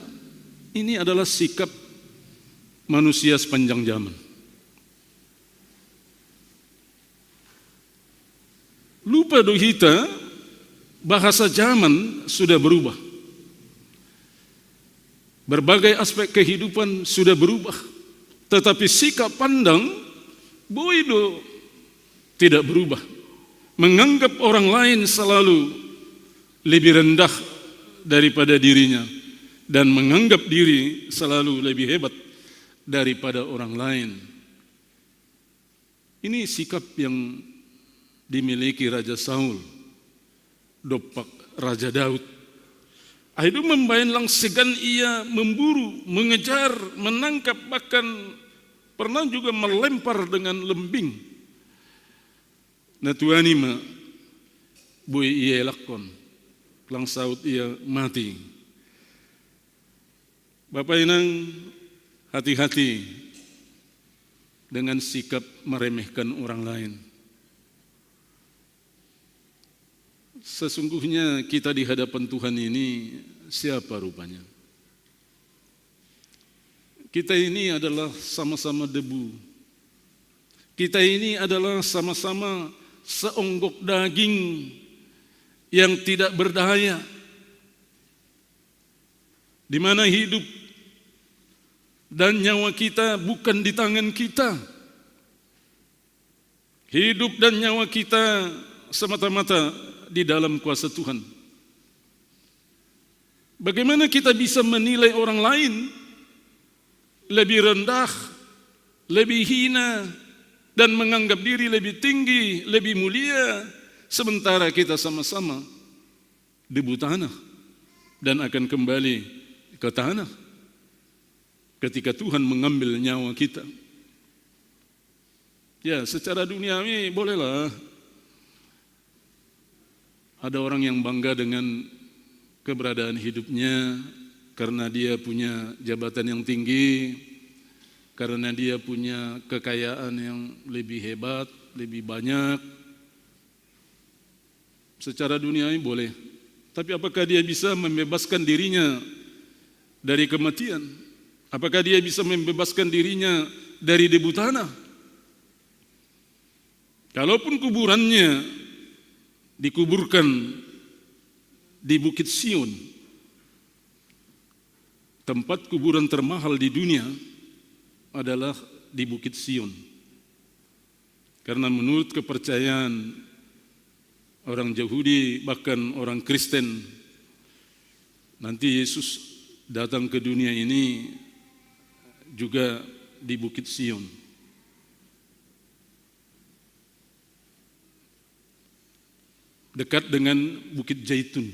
ini adalah sikap manusia sepanjang zaman. Lupa do hita, bahasa zaman sudah berubah. Berbagai aspek kehidupan sudah berubah. Tetapi sikap pandang, boi do tidak berubah. Menganggap orang lain selalu lebih rendah daripada dirinya dan menganggap diri selalu lebih hebat daripada orang lain. Ini sikap yang dimiliki Raja Saul, dopak Raja Daud. Akhirnya membain langsegan ia memburu, mengejar, menangkap, bahkan pernah juga melempar dengan lembing. Na tuani ma boi ia elakon, lang saut ia mati. Bapak Inang, hati-hati dengan sikap meremehkan orang lain. Sesungguhnya kita di hadapan Tuhan ini siapa rupanya? Kita ini adalah sama-sama debu. Kita ini adalah sama-sama seonggok daging yang tidak berdaya, di mana hidup dan nyawa kita bukan di tangan kita. Hidup dan nyawa kita semata-mata di dalam kuasa Tuhan. Bagaimana kita bisa menilai orang lain lebih rendah, lebih hina, dan menganggap diri lebih tinggi, lebih mulia, sementara kita sama-sama debu tanah dan akan kembali ke tanah ketika Tuhan mengambil nyawa kita? Ya, secara duniawi bolehlah ada orang yang bangga dengan keberadaan hidupnya karena dia punya jabatan yang tinggi, karena dia punya kekayaan yang lebih hebat, lebih banyak. Secara duniawi boleh. Tapi apakah dia bisa membebaskan dirinya dari kematian? Apakah dia bisa membebaskan dirinya dari debu tanah? Kalaupun kuburannya dikuburkan di Bukit Sion, tempat kuburan termahal di dunia adalah di Bukit Sion. Karena menurut kepercayaan orang Yahudi, bahkan orang Kristen, nanti Yesus datang ke dunia ini juga di Bukit Sion, dekat dengan Bukit Zaitun.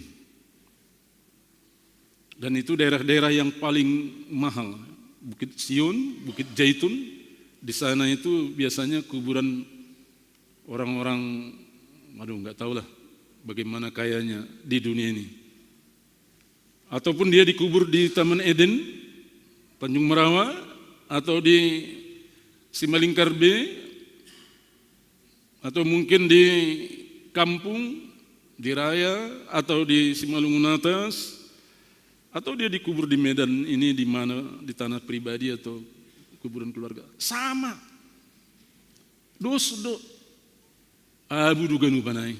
Dan itu daerah-daerah yang paling mahal. Bukit Sion, Bukit Zaitun, di sana itu biasanya kuburan orang-orang, aduh, nggak tahulah bagaimana kayanya di dunia ini. Ataupun dia dikubur di Taman Eden, Tanjung Merawa, atau di Simalingkar B, atau mungkin di kampung, di Raya, atau di Simalungun Atas, atau dia dikubur di Medan ini, di mana, di tanah pribadi atau kuburan keluarga. Sama. Dos do abu do ganupan ai,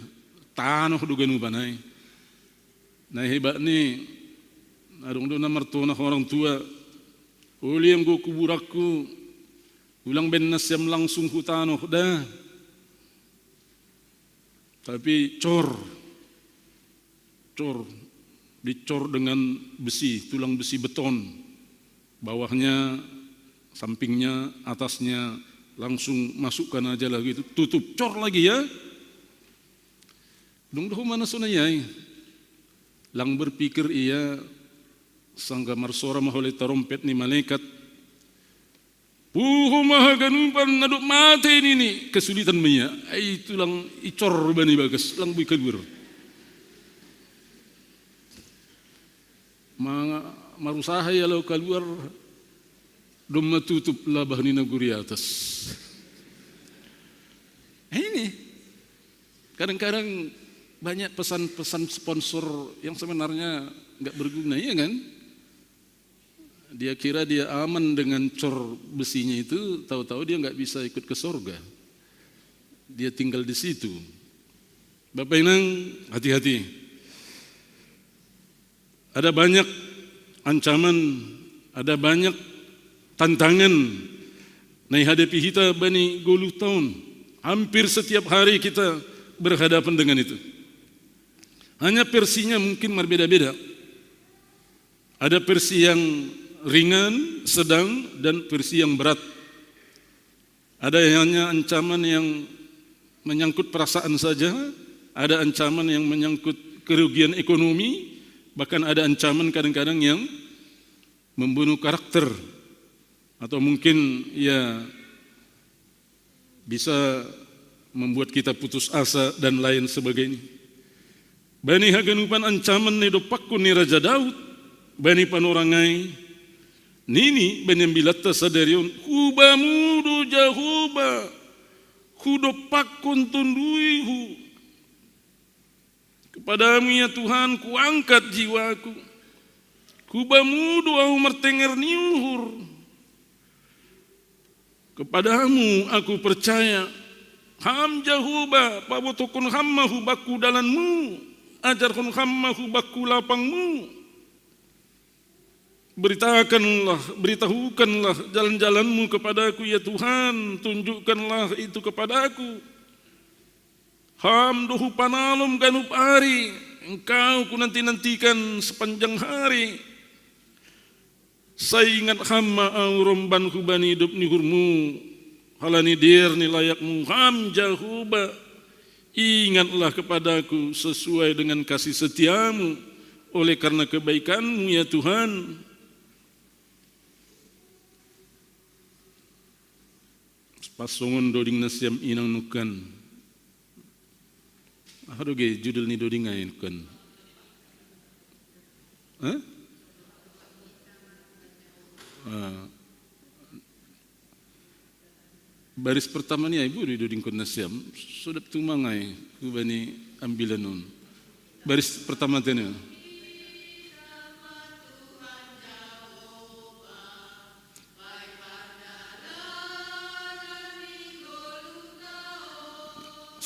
tanoh do ganupan ai. Na hebat ni, adong do na martonah orang tua, uli anggo kuburanku, ulang baen nasiam langsung hu tanoh da. Tapi cor, cor, dicor dengan besi, tulang besi beton. Bawahnya, sampingnya, atasnya, langsung masukkan aja lagi itu, tutup, cor lagi ya. Dung dohu mana sonai ai. Lang berpikir ia, sangka marsora ma holoi tarompet ni malaikat. Puho ma haganupan na dob mate nini, kesulitan ma ia. Ai tulang icor bani bagas, lang boi kaluar. Ma-, marusaha ia laho kaluar, domma tutup labah ni nagori atas. Nah, ini kadang-kadang banyak pesan-pesan sponsor yang sebenarnya nggak berguna, iya kan? Dia kira dia aman dengan cor besinya itu, tahu-tahu dia nggak bisa ikut ke surga. Dia tinggal di situ. Bapak Inang, hati-hati. Ada banyak ancaman, ada banyak tantangan na ihadapi hita bani goluh taon. Hampir setiap hari kita berhadapan dengan itu. Hanya versinya mungkin berbeda-beda. Ada versi yang ringan, sedang, dan versi yang berat. Ada hanya ancaman yang menyangkut perasaan saja, ada ancaman yang menyangkut kerugian ekonomi, bahkan ada ancaman kadang-kadang yang membunuh karakter, atau mungkin ya bisa membuat kita putus asa dan lain sebagainya. Bani haganupan ancaman na idompakkon ni Raja Daud bani panorang ai, nini bani ambilatta sadari on, hu Bamu do Jahowa hudompakkon tonduihu. Kepadamu ya Tuhan kuangkat jiwaku. Hu Bamu do ahu martenger ni uhur. Kepadamu aku percaya. Ham Jahowa, pabotohkon Ham ma hubakku dalanMu, ajarhon Ham ma hubakku lapangMu. Beritakanlah, beritahukanlah jalan-jalanMu kepadaku, ya Tuhan, tunjukkanlah itu kepadaku. Ham do hupanalom ganup ari, Engkau kunanti-nantikan sepanjang hari. Sai ingat Ham ma ahu romban hubani idop ni uhurMu, halani dear ni layakMu Ham Jahowa. Ingatlah kepadaku sesuai dengan kasih setiaMu, oleh karena kebaikanMu ya Tuhan. Pas songon doding nasiam inang nungkan. Aha do ge judul ni doding ai nungkan? Hah? Ah. Baris pertama ni ai boi do didodingkon nasiam, so dap tumang ai hubani ambilan on. Baris pertama tene.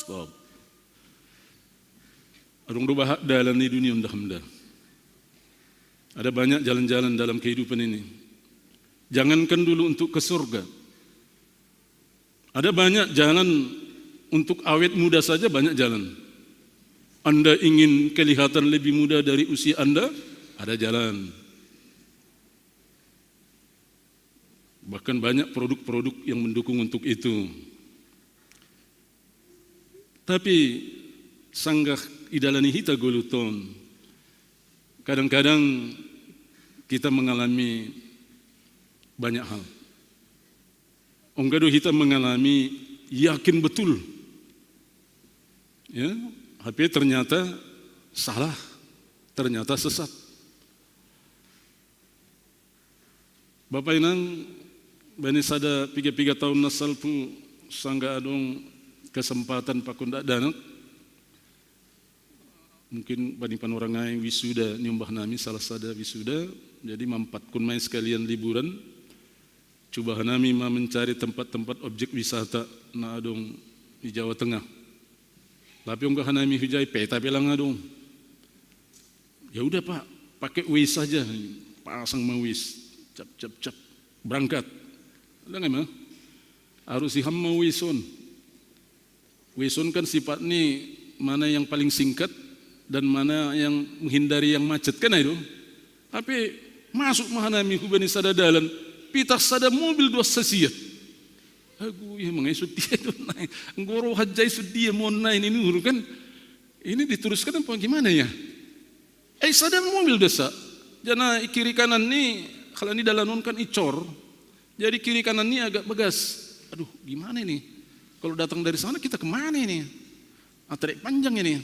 Stop. Adong do bahat dalan ni dunia on da hamda. Ada banyak jalan-jalan dalam kehidupan ini. Jangankan dulu untuk ke surga. Ada banyak jalan untuk awet muda saja, banyak jalan. Anda ingin kelihatan lebih muda dari usia Anda? Ada jalan. Bahkan banyak produk-produk yang mendukung untuk itu. Tapi sanggah idalani hita goluh ton, kadang-kadang kita mengalami banyak hal. Ongga do hita mengalami yakin betul. Ya, tapi ternyata salah, ternyata sesat. Bapa inang, bani sada piga-piga taon na salpu, sangga adong kesempatan pakon dakdanak. Mungkin bani panorang ai wisuda niombah nami, salah sada wisuda, jadi mampatkon ma i sekalian liburan. Cuba hanami ma mencari tempat-tempat objek wisata na adong di Jawa Tengah. Lapi ongga hanami hujai peta pe lang adong. Ya udah, Pak, pakai Waze saja. Pasang ma Waze. Cap, cap, cap. Berangkat. Ada nggak, mah? Harus iham ma Waze on. Waze on kan sifat ni mana yang paling singkat dan mana yang menghindari yang macet, kan itu. Tapi masuk ma hanami hubani sada dalan, pitah sada mobil dua sasiat. Agu, ya mangai sudia itu naik. Nggoro hajai sudia mau naik ini nur kan. Ini diteruskan apa gimana ya? Eh, sada mobil desa. Jana kiri kanan ni, kalau ini dalan on kan icor. Jadi kiri kanan ni agak begas. Aduh, gimana ini? Kalau datang dari sana kita kemana ini? Antre panjang ini.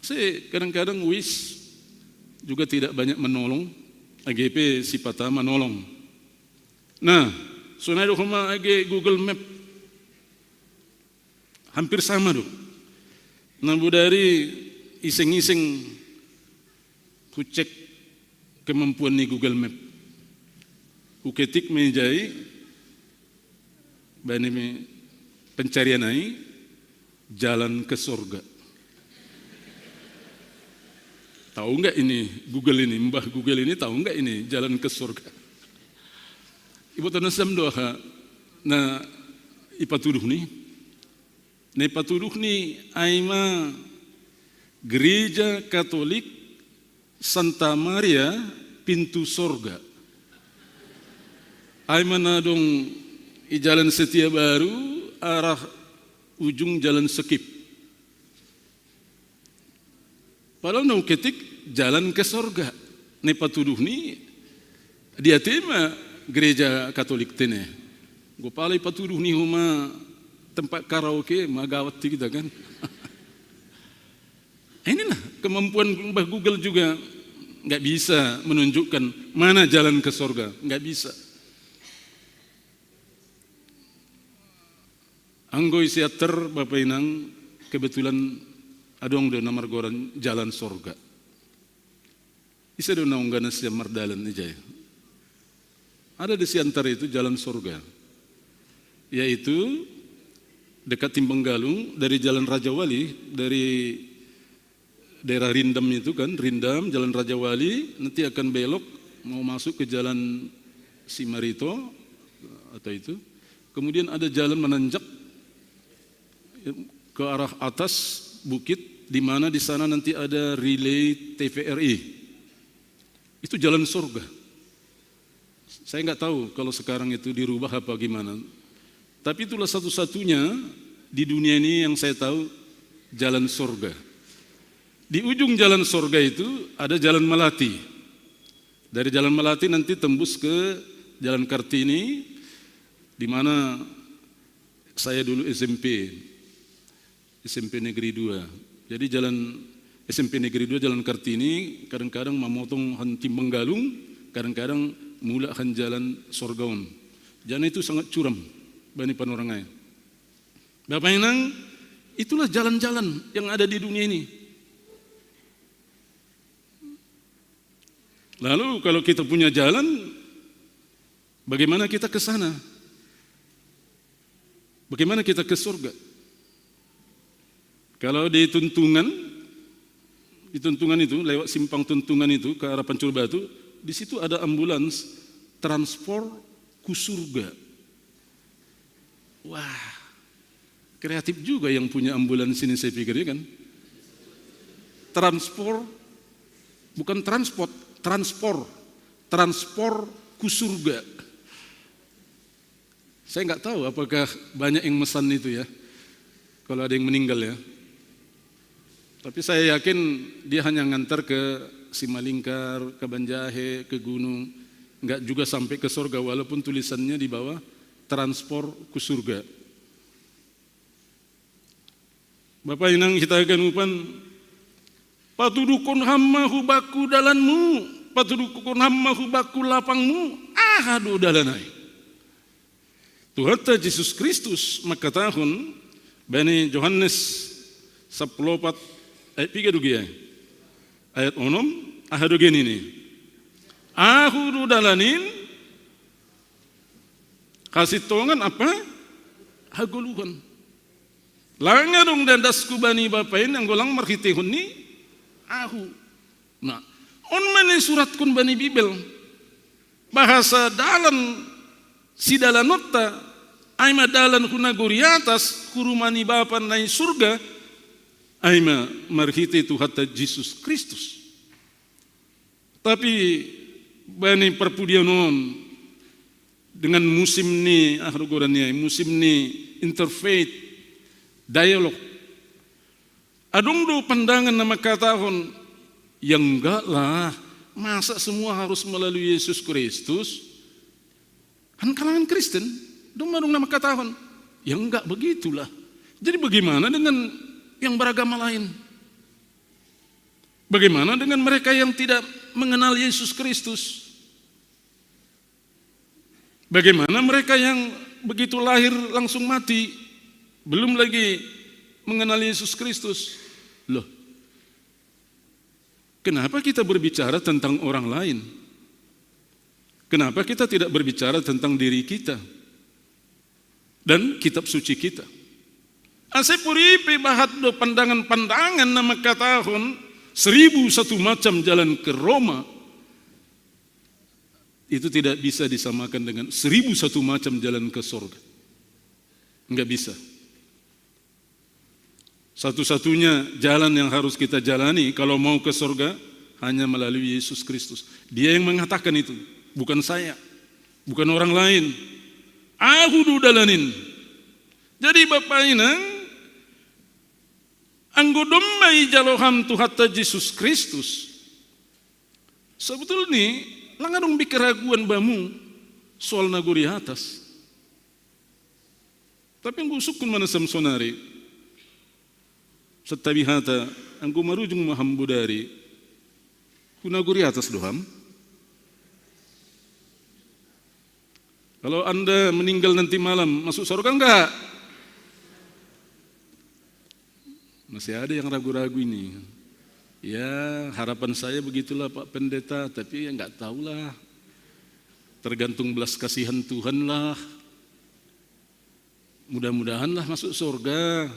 Saya kadang-kadang Waze juga tidak banyak menolong. Age pe sipata menolong. Nah, sonai do homa age Google Map. Hampir sama do. Na bodari iseng-iseng hucek kemampuan ni Google Map. Huketik ma ijai, bani pencarian ai, jalan ke sorga. Tahu nggak ini Google ini, Mbah Google ini tahu nggak ini jalan ke sorga? Ibu tana sam doa, na ipatuduh ni. Na ipatuduh ni ai ma Gereja Katolik Santa Maria pintu sorga. Ai ma na dong i jalan Setia Baru arah ujung jalan Sekip. Padahal na huketik jalan ke sorga. Na ipatuduh ni dia tema gereja Katolik tene. Gopala ipatuduh ni homa tempat karaoke, magawat ti kita kan. Inilah kemampuan Mbah Google juga nggak bisa menunjukkan mana jalan ke sorga, nggak bisa. Anggo isi ater Bapa Inang, kebetulan adong do na margoran jalan sorga. Ise do na ongga na siam mardalan ijai. Ada di siantar itu jalan sorga, yaitu dekat Timbang Galung dari jalan Raja Wali, dari daerah Rindam itu kan, Rindam, jalan Raja Wali, nanti akan belok mau masuk ke jalan Simarito atau itu. Kemudian ada jalan menanjak ke arah atas bukit, di mana di sana nanti ada relay T V R I. Itu jalan sorga. Saya nggak tahu kalau sekarang itu dirubah apa gimana. Tapi itulah satu-satunya di dunia ini yang saya tahu jalan sorga. Di ujung jalan sorga itu ada jalan Melati. Dari jalan Melati nanti tembus ke jalan Kartini, di mana saya dulu S M P, S M P Negeri dua. Jadi jalan S M P Negeri dua, jalan Kartini, kadang-kadang mamotong han Timbang Galung, kadang-kadang mula han jalan Sorgaon. Jalan itu sangat curam bani panorang ai. Bapak Inang, itulah jalan-jalan yang ada di dunia ini. Lalu kalau kita punya jalan, bagaimana kita ke sana? Bagaimana kita ke surga? Kalau di Tuntungan, di Tuntungan itu, lewat simpang Tuntungan itu ke arah Pancur Batu, di situ ada ambulans transpor ku surga. Wah, kreatif juga yang punya ambulans ini, saya pikir, ya kan? Transpor, bukan transport, transpor, transpor ku surga. Saya nggak tahu apakah banyak yang mesan itu ya, kalau ada yang meninggal ya. Tapi saya yakin dia hanya ngantar ke Simalingkar, ke Banjahe, ke gunung. Nggak juga sampai ke surga, walaupun tulisannya di bawah transpor ku surga. Bapak Inang, kita akan upan, patuduhkon ham ma hu bangku dalanmu, patuduhkon ham ma hu bangku lapangmu, aha do dalan ai. Tuhanta Jesus Kristus mangkatahon bani Johannes sampulu opat ayat piga do gia ai? Ayat onom, aha do gia nini? Ahu do dalan in, Kasi tongan apa? Hagoluhan. Langa dong dandas ku bani bapa ini anggo lang marhitehon ni ahu. Nah, on ma na isuratkon bani Bibel. Bahasa dalan sidalanonta, ai ma dalan hu nagori atas, hu ruma ni Bapa na i surga, ai ma marhite Tuhanta Jesus Kristus. Tapi bani parpudion on, dengan musim ni, ah, goran ni ai, musim ni interfaith dialogue. Adong do pandangan na mangkatahon, ya enggak lah, masa semua harus melalui Yesus Kristus? Kan kalangan Kristen, dong adong na mangkatahon, ya enggak begitulah. Jadi bagaimana dengan yang beragama lain? Bagaimana dengan mereka yang tidak mengenal Yesus Kristus? Bagaimana mereka yang begitu lahir langsung mati, belum lagi mengenal Yesus Kristus? Loh, kenapa kita berbicara tentang orang lain? Kenapa kita tidak berbicara tentang diri kita dan kitab suci kita? Ase puripe bahat do pandangan-pandangan na mangkatahon seribu satu macam jalan ke Roma, itu tidak bisa disamakan dengan seribu satu macam jalan ke sorga. Enggak bisa. Satu-satunya jalan yang harus kita jalani kalau mau ke sorga hanya melalui Yesus Kristus. Dia yang mengatakan itu, bukan saya, bukan orang lain. Ahu do dalanin. Jadi Bapa inang, anggo domma ijalo ham Tuhanta Jesus Kristus, sebetulni lang adong be keraguan bamu soal nagori atas. Tapi anggo usungkun ma na sonari, santabi hata, anggo marujung ma ham bodari, hu nagori atas do ham? Kalau Anda meninggal nanti malam, masuk surga enggak? Masih ada yang ragu-ragu ini. Ya, harapan saya begitulah Pak Pendeta, tapi ya enggak tahulah. Tergantung belas kasihan Tuhan lah. Mudah-mudahan lah masuk surga.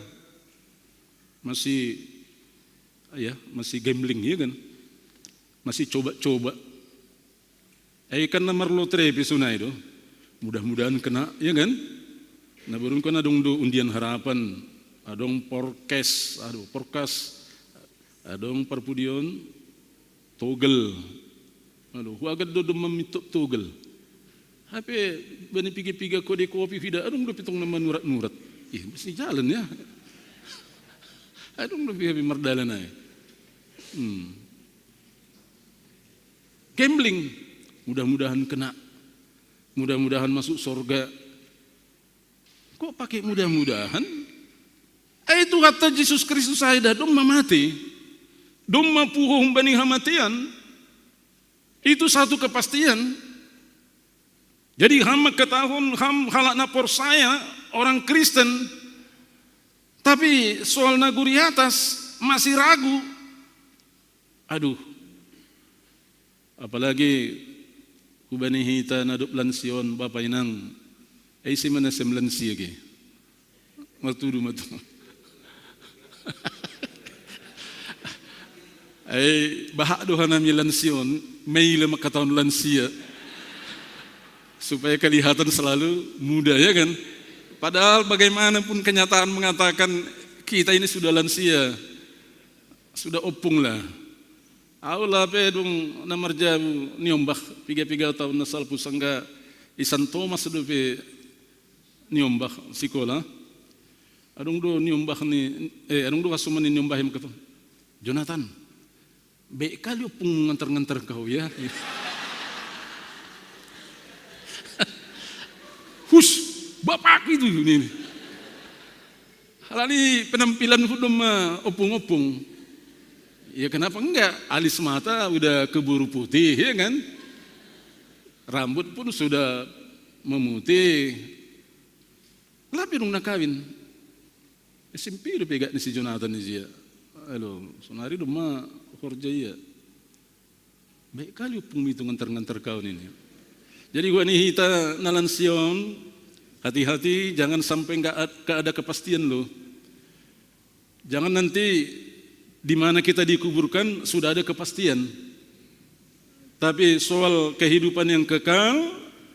Masih, ya, masih gambling ya kan? Masih coba-coba. Eh, kan na marlotre pe sonai do. Mudah-mudahan kena, ya kan? Na borun kan adong do undian harapan, adong porkes, aduh, porkas, adong parpudion, togel. Aduh, huagat do domma mintor togel. Hape bani piga-piga kode kopi huida, adong dope tong na manurat-nurat. Ih, mesti jalan ya. Adong dope hape mardalan ai. Hmm. Gambling. Mudah-mudahan kena. Mudah-mudahan masuk sorga. Kok pakai mudah-mudahan? Ai Tuhanta Jesus Kristus ai da domma mate. Domma puho humbani hamatean. Itu satu kepastian. Jadi ham mangkatahon, ham halak na porsaya, orang Kristen, tapi soal nagori atas masih ragu. Aduh, apalagi hubani hita na dob lansia on, Bapa inang, ai ise ma na sem lansia ge? Martudu ma tu. Ai bahak do hanami lansia on, maila mangkatahon lansia. Supaya kelihatan selalu muda, ya kan? Padahal bagaimanapun kenyataan mengatakan kita ini sudah lansia. Sudah ompung lah. Ahu lah pe dung na marjabu niombah piga-piga taon na salpu sangga i San Tomas dope niombah sikola. Adong do niombah ni, eh, adong do pasoman ni niombah i mangkatahon, "Jonathan, baik kali ompung ngantar-ngantar kau ya." Hus, bapak itu ini. Halani penampilan hu domma ompung-ompung. Ya kenapa enggak? Alis mata udah keburu putih, ya kan? Rambut pun sudah memutih. Lape dung na kawin? S M P dope igat ni si Jonathan i jia. Alo, sonari domma horja ia. Baik kali ompungmi tu ngantar-ngantar kau nini. Jadi hubani hita na lansia on, Hati-hati, jangan sampai nggak ad- nggak ada kepastian loh. Jangan nanti di mana kita dikuburkan sudah ada kepastian. Tapi soal kehidupan yang kekal,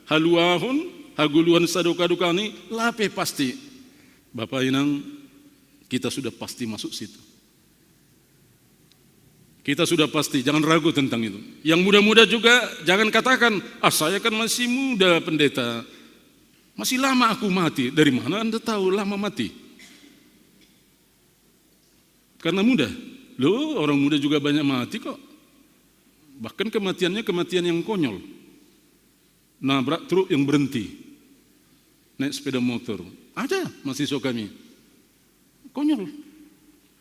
haluahun, haguluhan saduka-duka ini, lape pasti. Bapak Inang, kita sudah pasti masuk situ. Kita sudah pasti, jangan ragu tentang itu. Yang muda-muda juga jangan katakan, "Ah, saya kan masih muda, pendeta. Masih lama aku mati." Dari mana Anda tahu lama mati? Karena muda. Loh, orang muda juga banyak mati kok. Bahkan kematiannya kematian yang konyol. Nabrak truk yang berhenti. Naik sepeda motor. Ada mahasiswa kami. Konyol.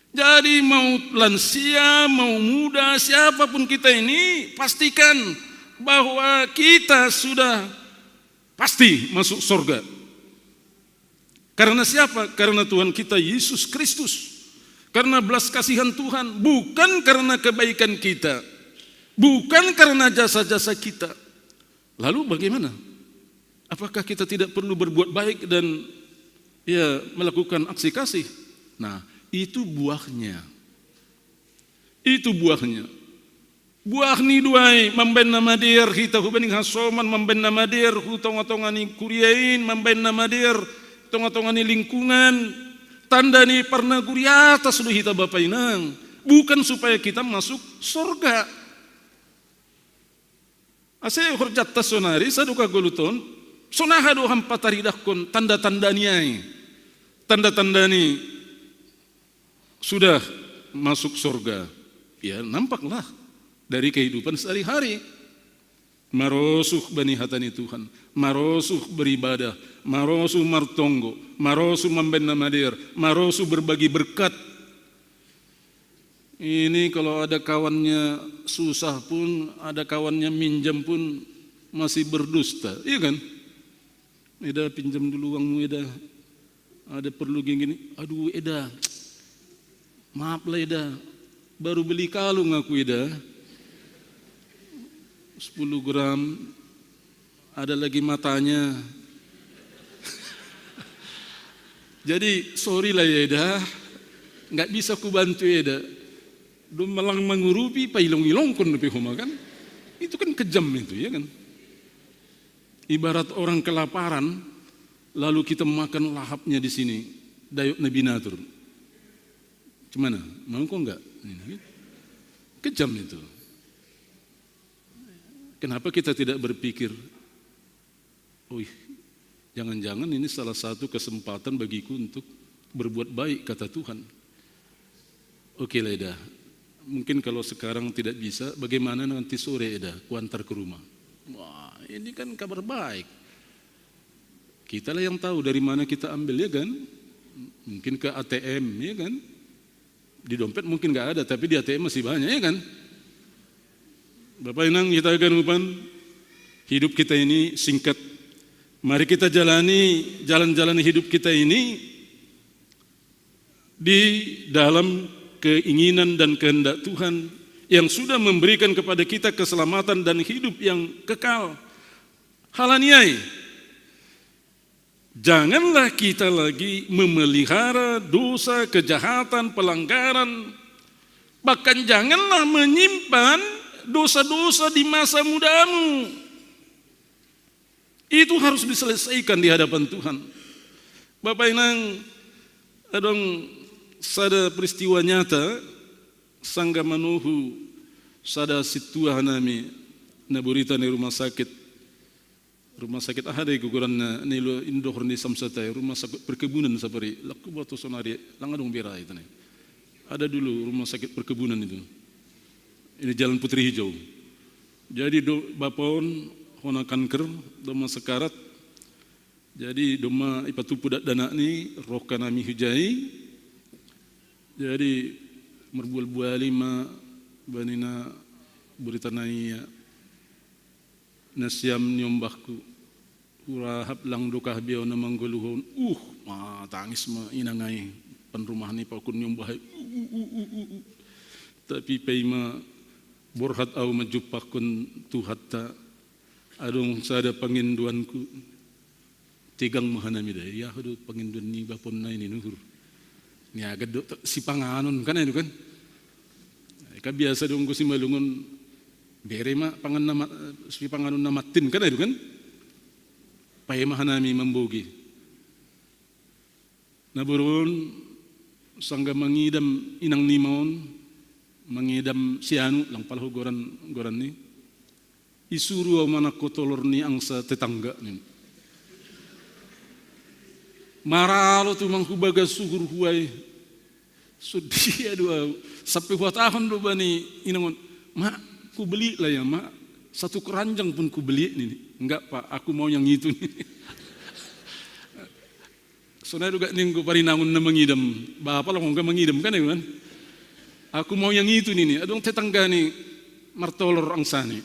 Jadi mau lansia, mau muda, siapapun kita ini, pastikan bahwa kita sudah pasti masuk surga. Karena siapa? Karena Tuhan kita Yesus Kristus. Karena belas kasihan Tuhan, bukan karena kebaikan kita, bukan karena jasa-jasa kita. Lalu bagaimana? Apakah kita tidak perlu berbuat baik dan, ya, melakukan aksi kasih? Nah, itu buahnya. Itu buahnya. Buah ni duai, mambaen na madear hita hubaning hasoman, mambaen na madear hu tonga-tonga ni kuria in, mambaen na madear tonga-tonga ni lingkungan. Tanda ni parnaguri atas do hita, Bapa Inang. Bukan supaya kita masuk sorga. Ase horjanta sonari, saduka goluton, sonaha do hampataridahkon tanda-tanda ni ai. Tanda-tanda ni sudah masuk sorga. Ya, nampaklah dari kehidupan sehari-hari. Marosuh bani hata ni Tuhan, marosuh beribadah, marosuh martonggo, marosuh mambaen na madear, marosuh berbagi berkat. Ini kalau ada kawannya susah pun, ada kawannya minjam pun masih berdusta, iya kan? Eda, pinjam dulu uangmu, Eda. Ada perlu gini-gini. Aduh, Eda. Maaf lah, Eda. Baru beli kalung aku, Eda. Sepuluh gram. Ada lagi matanya. Jadi, sorry lah ya, Eda. Nggak bisa ku bantu, Eda. Dong malang mangurupi, pailong-ilongkon dope homa kan. Itu kan kejam itu, ya kan? Ibarat orang kelaparan, lalu kita makan lahapnya di sini, dayok na binatur. Gimana? Mau kok enggak? Ini kan kejam itu. Kenapa kita tidak berpikir, "Oh, jangan-jangan ini salah satu kesempatan bagiku untuk berbuat baik," kata Tuhan. "Oke lah, Eda. Mungkin kalau sekarang tidak bisa, bagaimana nanti sore, Eda? Kuantar ke rumah." Wah, ini kan kabar baik. Kitalah yang tahu dari mana kita ambil, ya kan? Mungkin ke A T M, ya kan? Di dompet mungkin nggak ada, tapi di A T M masih banyak, ya kan? Bapak Inang, kita akan upan, hidup kita ini singkat. Mari kita jalani jalan-jalan hidup kita ini di dalam keinginan dan kehendak Tuhan yang sudah memberikan kepada kita keselamatan dan hidup yang kekal. Hal ni ai, janganlah kita lagi memelihara dosa, kejahatan, pelanggaran. Bahkan janganlah menyimpan dosa-dosa di masa mudamu. Itu harus diselesaikan di hadapan Tuhan. Bapak Inang, adong sada peristiwa nyata, sangga manuhu sada sintua nami na burita ni rumah sakit. Rumah sakit aha dei gogoranna, ni lo indohor ni Samsat ai, rumah sakit perkebunan sapari, laku boto sonari, lang adong bera itu ni. Ada dulu rumah sakit perkebunan itu. Ini Jalan Putri Hijau. Jadi do, bapa on hona kanker, domma sakarat. Jadi domma ipatupu dakdanak ni, roh kanami hujai. Jadi marbual-buali ma banina burita na ia. Nasiam niombahku. Hurahap lang dokah biau na manggoluhon. Uh, ma tangis ma inang ai. Pan rumah ni pakun niombah ai. Uh, uh, uh, uh, uh. Tapi paima borhat au manjumpahkon Tuhanta. Adong sada pangindoanku. Tegang ma hanami da, iya ho do panginduan ni baponna i ni nuhur. Niagad do sipanganon kan, anu kan. Ika biasa do anggo simalungun, bere ma pangan na ma-, sipanganon na mattin kan, anu kan. Paima hanami mambogei. Na boru on, sanggar mangidam inang nima on, mangidam si anu, lang pala ho goran, goran ni. Isuru au manangko tolor ni angsa tetangga, ning. Maralo tumang hu bagas suhur huai. Sude do au. Sampe huhatahon do bani inang on, "Ma, kubeli lah ya, Ma. Satu keranjang pun kubeli," nini. "Enggak, Pak, aku mau yang itu," nini. Sonai do gak ningku parinangon na mangidam. Bapa lah, enggo mangidam kan, ya kan? "Aku mau yang itu," nini. Adong tetangga ni martolor angsa ni.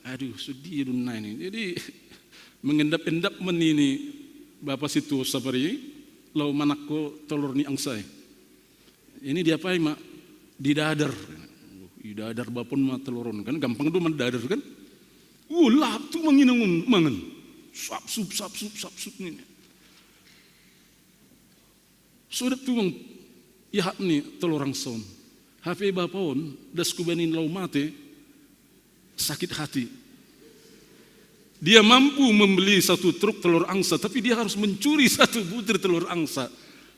Aduh, sude do nai ni. Jadi, mengendap-endap ma nini bapa situo sapari, laho manangko tolor ni angsa i. Ini diapai ma? Didadar. Didadar bapa on ma tolor on. Kan gampang do mandadar kan? Wah, lahap tumang inang on mangan. Sapsup, sapsup, sapsup nini. Sodat tumang iahap ni tolor angsa on. Hape bapa on, das kubani laho mate, sakit hati. Dia mampu membeli satu truk telur angsa, tapi dia harus mencuri satu butir telur angsa.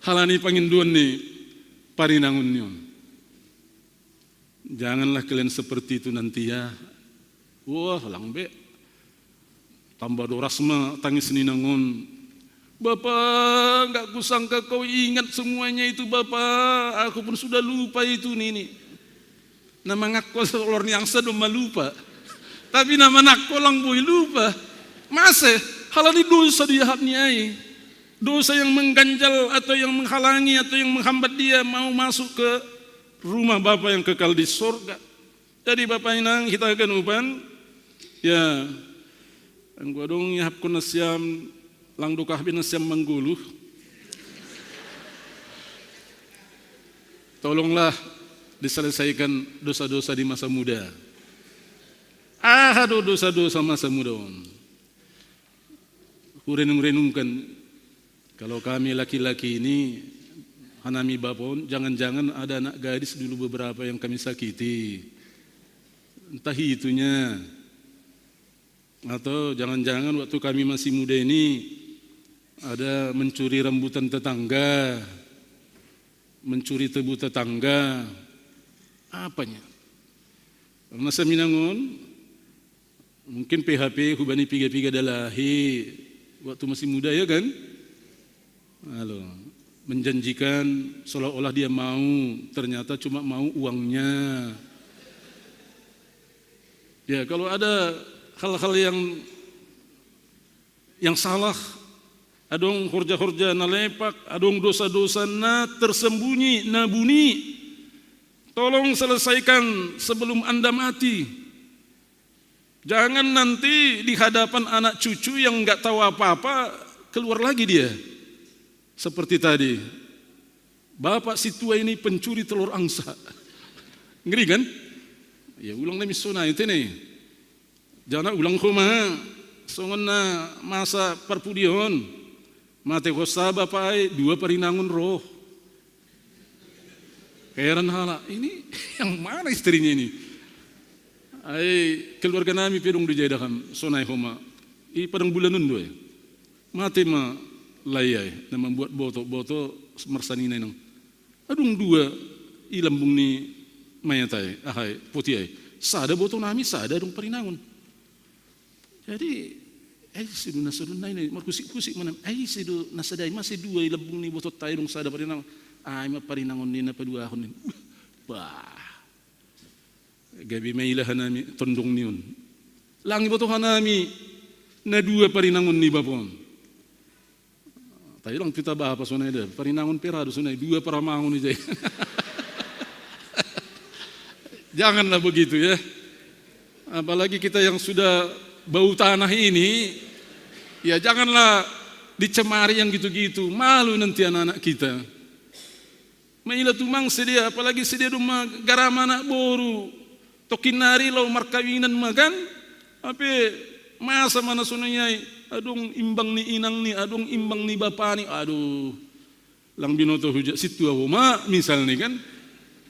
Halani panginduan ni parinangon ni on. Janganlah kalian seperti itu nanti ya. Wah, lang be. Tambah doras ma tangis ni inang on. "Bapa, nggak kusangka kau ingat semuanya itu, Bapa. Aku pun sudah lupa itu," nini. Na manangko tolor ni angsa do malupa. Tapi na manangko lang boi lupa. Mase, halani dosa do iahap ni ai. Dosa yang mengganjal atau yang menghalangi atau yang menghambat dia mau masuk ke rumah Bapa yang kekal di sorga. Jadi, Bapa inang, hita haganupan, ya, anggo adong iahapkon nasiam, lang dokah be nasiam manggoluh. Tolonglah diselesaikan dosa-dosa di masa muda. Aha do dosa-dosa masa muda on? Hurenung-renungkan, kalau kami laki-laki ini, hanami bapa on, jangan-jangan ada anak gadis dulu beberapa yang kami sakiti. Entah itunya. Atau jangan-jangan waktu kami masih muda ini, ada mencuri rambutan tetangga, mencuri tebu tetangga. Apanya? Karena saminang on, mungkin P H P hubani piga-piga dalahi waktu masih muda, ya kan? Halo. Menjanjikan seolah-olah dia mau, ternyata cuma mau uangnya. Ya, kalau ada hal-hal yang, yang salah, adong horja-horja na lepak, adong dosa-dosa na tersembunyi, na buni, tolong selesaikan sebelum Anda mati. Jangan nanti di hadapan anak cucu yang nggak tahu apa-apa, keluar lagi dia. Seperti tadi, bapak si tua ini pencuri telur angsa. Ngeri kan? Ya, ulang na missona itu nih. Jana ulang ho ma, songon na masa parpudi on. Mate ho sa bapak ai, dua parinangon ro. Heran halak, ini yang mana istrinya ini? Ai, keluarga nami pe adong do jai daham, sonai ho ma. I padang bulan on do ai. Mate ma lae ai, na mambuat boto, boto marsanina inang. Adong dua i lambung ni mayat ai, aha ai, poti ai. Sada boto nami, sada adong parinangon. Jadi, ai ise do na sadun nai, marhusik-husik ma nami, ai ise do na sada i, mase dua i lambung ni bototta i, adong sada parinangon. Ai ma parinangon ni na paduahon ni. Bah. Gabe maila hanami tondong ni on. Lang iboto hanami na dua parinangon ni bapa on. Tapi lang pita bapa sonai da, parinangon pe ra do sonai, dua paramangon i jai. Janganlah begitu ya. Apalagi kita yang sudah bau tanah ini, ya janganlah dicemari yang gitu-gitu. Malu nanti anak-anak kita. Maila tumang sidea, apalagi sidea do ma garam anak boru. Tongkin nari laho markawinan ma kan? Hape masa ma na sonai ai. Adong imbang ni inang ni, adong imbang ni bapa ni. Aduh, lang binoto huja situ aku ma, misal ni kan.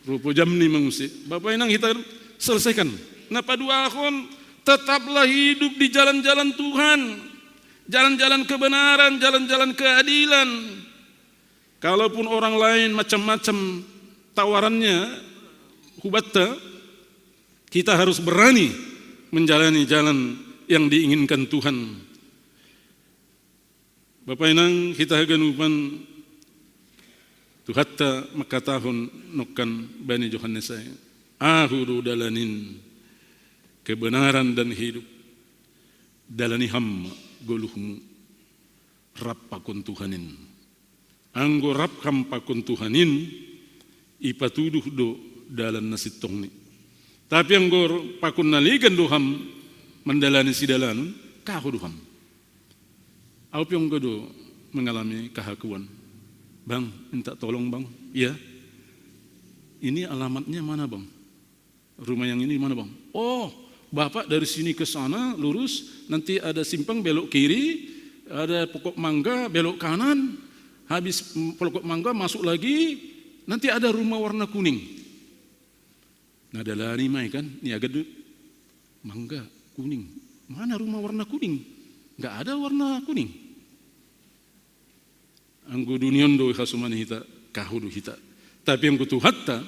Rupo jam ni mangusik. Bapa inang, kita selesaikan. Na paduahon, tetaplah hidup di jalan-jalan Tuhan. Jalan-jalan kebenaran, jalan-jalan keadilan. Kalaupun orang lain macam-macam tawarannya hubatta, kita harus berani menjalani jalan yang diinginkan Tuhan. Bapa inang, hita haganupan, Tuhatta mangkatahon nongkan bani Johannes ai, "Ahu do dalan in, kebenaran dan hidup. Dalani ham ma goluhmu rap pakon Tuhan in." Anggo rap ham pakon Tuhan in, ipatuduh do dalan na sintongni. Tapi anggo pakon na legan do ham mandalani sidalanon, kaho do ham. Au pe anggo do mengalami kahakuan. "Bang, minta tolong, Bang." "Iya." "Ini alamatnya mana, Bang? Rumah yang ini mana, Bang?" "Oh, Bapak dari sini ke sana lurus, nanti ada simpang belok kiri, ada pokok mangga belok kanan, habis, mm, pokok mangga masuk lagi, nanti ada rumah warna kuning." Na dalani ma i kan, niaga do, "Mangga, kuning. Mana rumah warna kuning? Nggak ada warna kuning." Anggo dunion do hasomani hita, kaho do hita. Tapi anggo Tuhanta,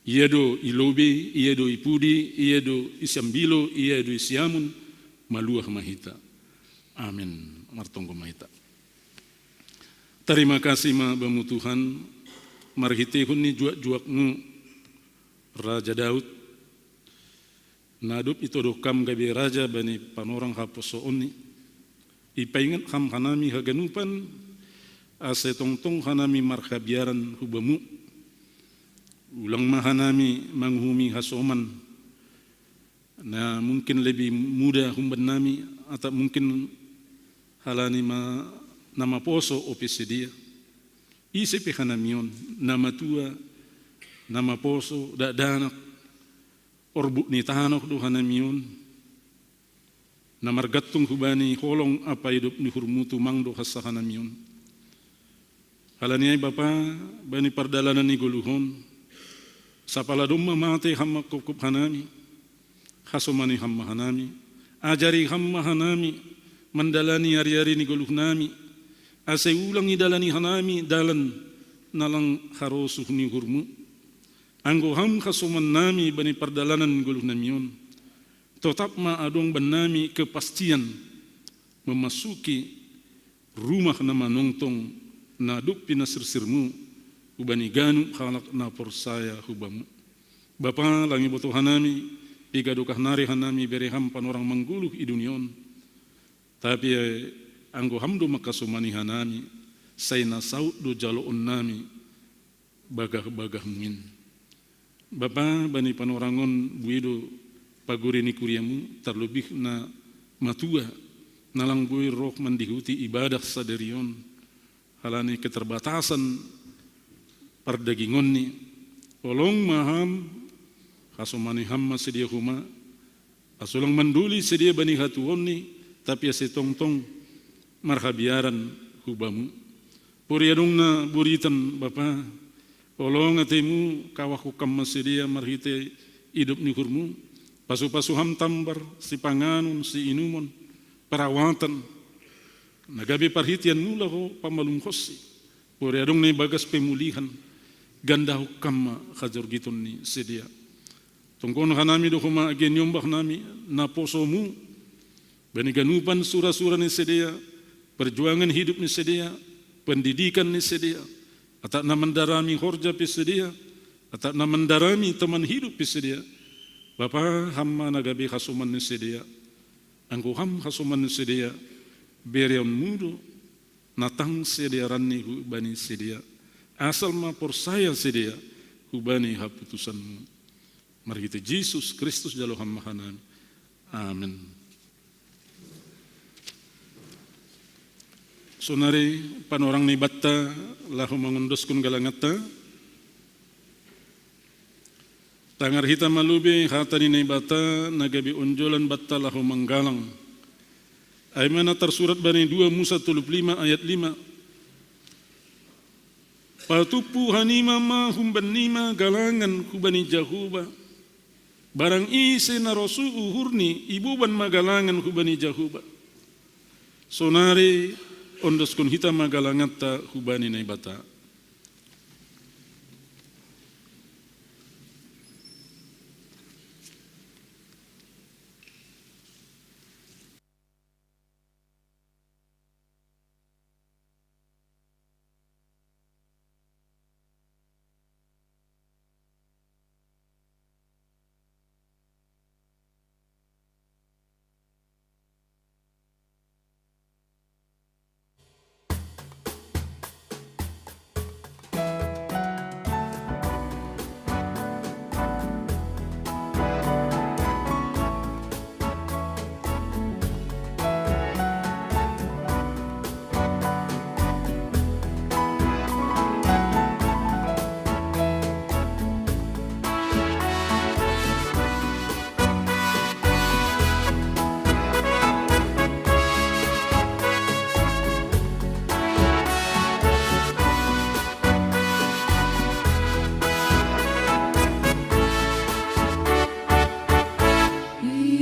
ia do i lobei, ia do i pudi, ia do i sambilo, ia do i siamun, maluah ma hita. Amin. Martonggo ma hita. Tarima kasih ma Bamu Tuhan, marhiteihon ni juak-juakmu, Raja Daud, na dob itodong Ham gabe raja bani panorang haposoonni, ipaingot Ham hanami haganupan, ase tongtong hanami marhabiaran hu Bamu. Ulang ma hanami manguhumi hasoman, na mungkin lebih muda humbannami, atap mungkin halani ma na maposo ope sidea. Ise pe hanami on, na matua, na maposo, dakdanak, orbuk ni tanoh do hanami on, na margantung hubani holong ampa idop ni uhurmu tumang do hansa hanami on. Halani ai Bapa, bani pardalanan ni goluh on, sapala domma mate Ham manghophop hanami, hasomani Ham ma hanami, ajari Ham ma hanami mandalani ariari ni goluhnami, ase ulang idalani hanami dalan na lang harosuh ni uhurmu. Anggo Ham hasomannami bani pardalanan ni goluhnami on, totap ma adong bannami kepastian memasuki rumah na manongtong na dob pinasirsirmu hubani ganup halak na porsaya hu Bamu. Bapa, lang iboto hanami piga dokah nari hanami bere Ham panorang manggoluh i dunia on. Tapi anggo Ham do mangkasomani hanami, sai na saut do jaloonnami bagah-bagahmu in. Bapa, bani panorang on boi do pagori ni kuriamu, tarlobih na matua, na lang boi roh mandihuti ibadah sadari on, halani keterbatasan pardagingonni. Holong ma Ham, hasomani Ham ma sidea homa, ase ulang manduli sidea bani hatuaonni, tapi ase tongtong marhabiaran hu Bamu. Pori adong na buritan, Bapa, holong atemu, kawahon Ham ma sidea marhite idop ni uhurmu, pasu-pasu Ham tambar, sipanganon, siinumon, perawatan, na gabe parhiteanmu laho pamalumhonsi. Pori adong na ibagas pemulihan, gandahon Ham ma hajorgiton ni sidea. Tonggohon hanami do homa age niombah nami naposomu bani ganupan sura-sura ni sidea, perjuangan hidup ni sidea, pendidikan ni sidea, atap na mandarami horja pe sidea, atap na mandarami teman hidup pe sidea. Bapa, Ham ma na gabe hasoman ni sidea. Anggo Ham hasoman ni sidea, bereonmu do na tang sidea ranni hubani sidea, asal ma porsaya sidea hubani haputusanmu. Marhite Jesus Kristus jalo Ham ma hanami. Amin. Sonari panorang ni ibanta laho mangondoskon galanganta. Tangar hita ma lobei hata ni Naibata na gabe onjolan banta laho manggalang. Ai ma na tarsurat bani dua Musa tolu pulu lima ayat lima: Patuppu hanima ma humbannima galangan hubani Jahowa, barang ise na rosu uhurni iboban ma galangan hubani Jahowa. Sonari ondoskon hita ma galanganta hubani Naibata.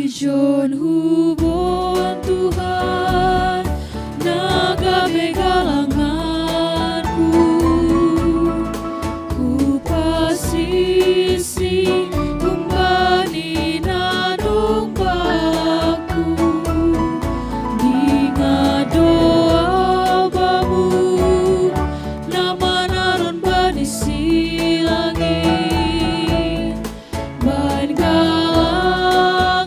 Ijon hubon Tuhan na gabe galanganku, hupasisi humbani na dong baku. Dinga doa bamu na manaron bani si langit, bain galangan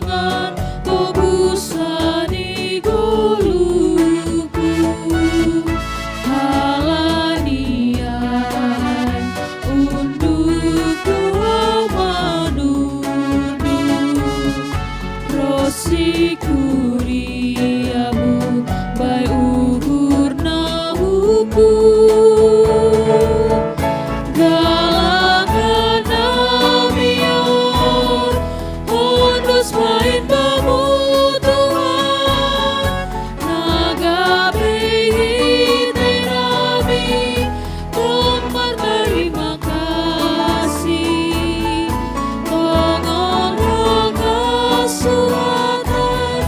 tobusan i goluku. Halani ai unduk doa manurdu, ro si kuriamu bai uhur na humbu. Galangan nami on, ondos bain bamu Tuhan, na gabe hita nami, tong martarima kasih, tong on roha suatan,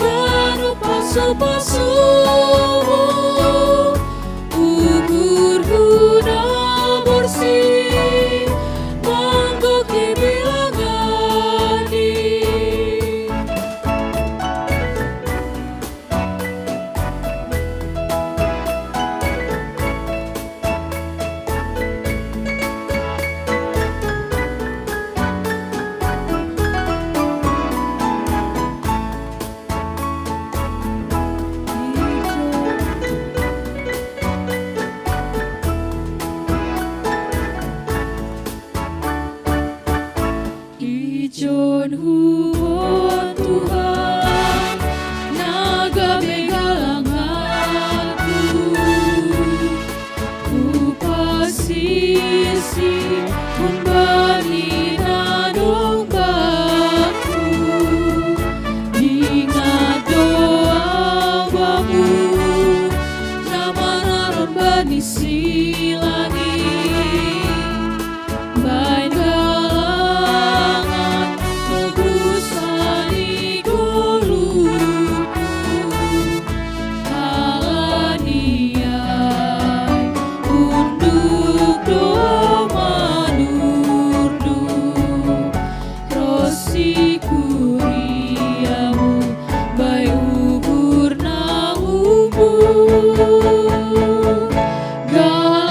kanu pasu-pasumu, uhurku na borsih, manggohi bilangan i. Ijon hubon Tuhan na gabe galanganku, hupasisi humbani na dong baku. Dinga doa bamu na manaron bani si langit, bain galangan tobusan i goluku. Halani ai unduk doa manurdu, ro si kuriamu bai uhur na humbu. Galangan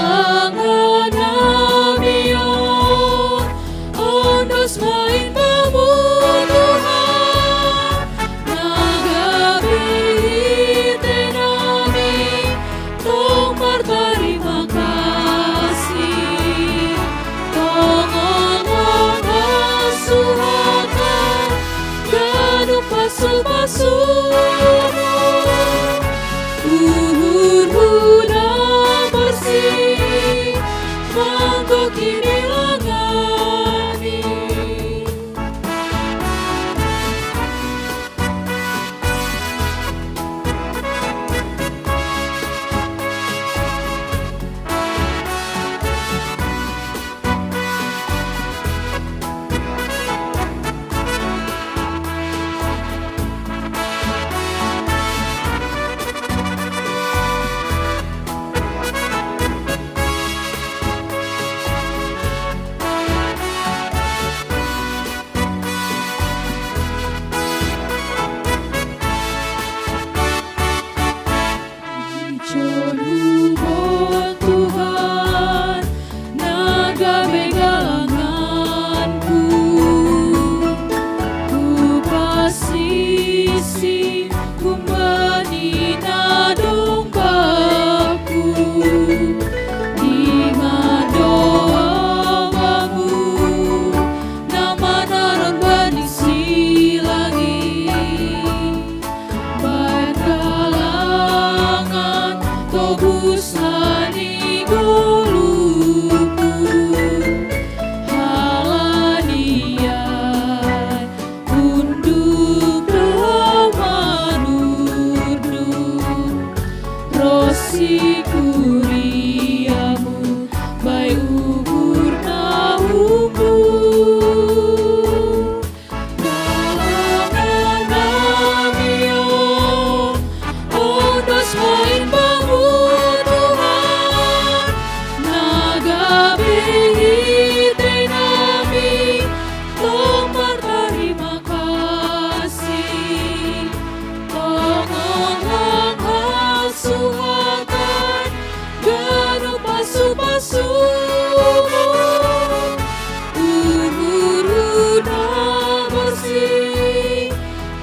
kuriamu, bai ukur na humbu. Galangan nami on, ondos ma in bamu Tuhan, na gabe hita nami, tong martarima kasih. Tongon lang hasuhatan, ganup pasu-pasu, uhur-uhur na bersih,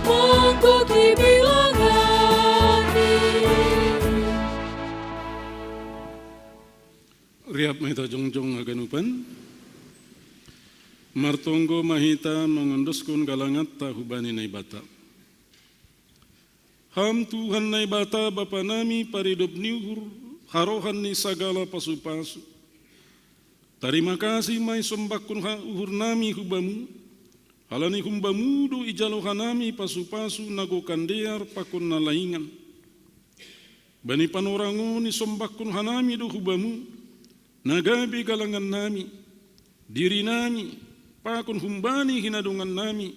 manggohi bilangan ni. Riap ma hita jongjong haganupan. Martonggo ma hita mangondoskon galanganta hubani Naibata. Ham Tuhan Naibata, Bapa nami, paridop ni uhur, harohan ni sagala pasu-pasu. Tarima kasih ma isombahkon ha-, uhur nami hu Bamu, halani hum Bamu do ijalo hanami pasu-pasu na gokan dear pakon na laingan. Bani panorang on isombahkon hanami do hu Bamu, na gabe galangan nami, diri nami, pakon humbani hinadongan nami,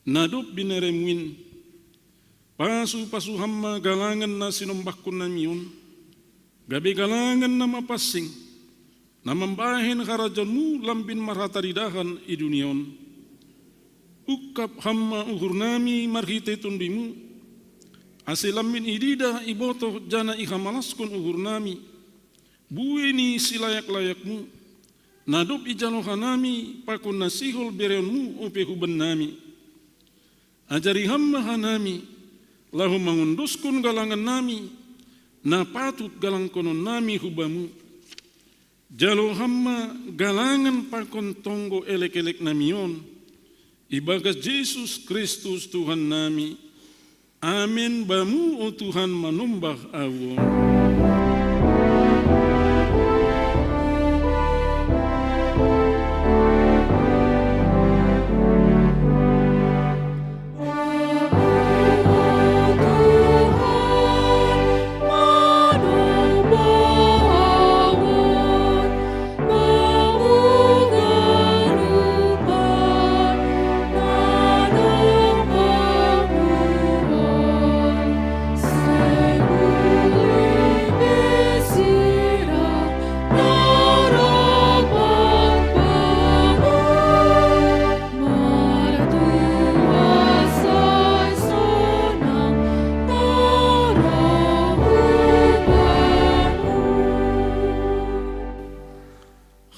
na dob binereMu in. Pasu-pasu Ham ma galangan na sinombahkon nami on, gabe galangan na mapansing, na mambahen harajaonMu lambin marhataridahan i dunia on. Ungkap Ham ma uhur nami marhitei TonduyMu, ase lambin ididah, ibotoh janah ihamalaskon uhur nami, buei ni silayak-layakMu, na dob ijalo hanami pakon na sihol bereonMu ope huban nami. Ajari Ham ma hanami, laho mangondoskon galangan nami, na patut galangkonon nami hu Bamu. Jalo Ham ma galangan pakon tonggo elek-elek nami on, ibagas Jesus Kristus Tuhan nami. Amen. Bamu, o Tuhan, manombah ahu on.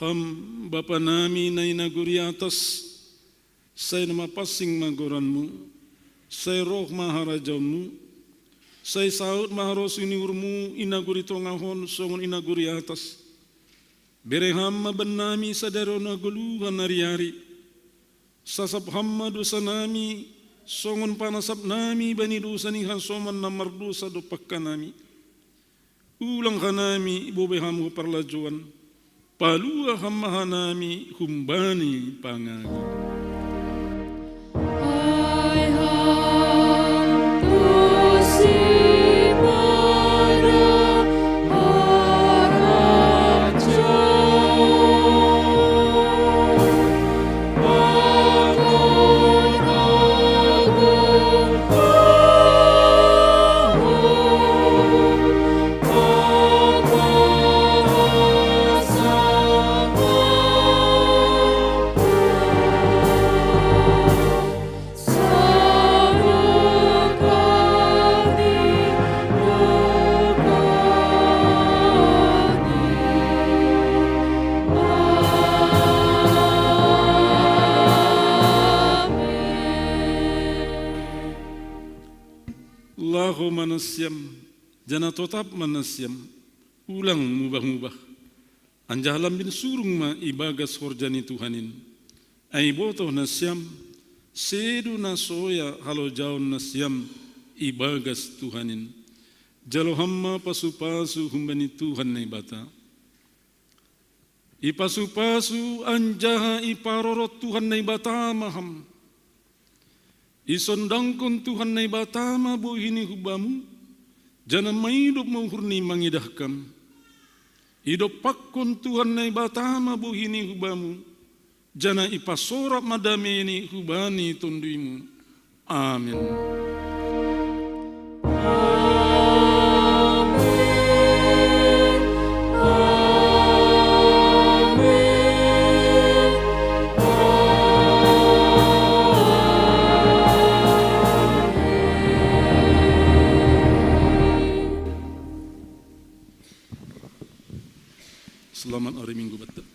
Ham Bapa nami na i nagori atas, sai na mapansing ma goranMu, sai roh ma harajaonMu, sai saud ma harosuh ni uhurMu i nagori tongah on songon i nagori atas. Bere Ham ma bannami sadari on hagoluhan ari-ari. Sasap Ham ma dosanami, songon panasapnami bani dosa ni hasoman na mardosa dompak hanami. Ulang hanami boi Ham hu parlajouan, palua Ham ma hanami humbani pangago. Ai Ham do sipara harajaon. Laho ma nasiam, janah totap ma nasiam, ulang mubah-mubah. Anjaha lambin surung ma ibagas horja ni Tuhan in. Ai ibotoh nasiam, sedo na soya halojaon nasiam ibagas Tuhan in. Jalo Ham ma pasu-pasu humbani Tuhan Naibata. Ipasu-pasu anjaha iparorot Tuhan Naibata ma Ham. Isondangkon Tuhan Naibata ma bohi ni hu Bamu, Janah maidup ma uhurni mangidah Kam. Idop pakkon Tuhan Naibata ma bohi-Ni hu bamu, janah ipasorak ma damei-Ni hubani tonduymu. Amen. Selamat hari Minggu banta.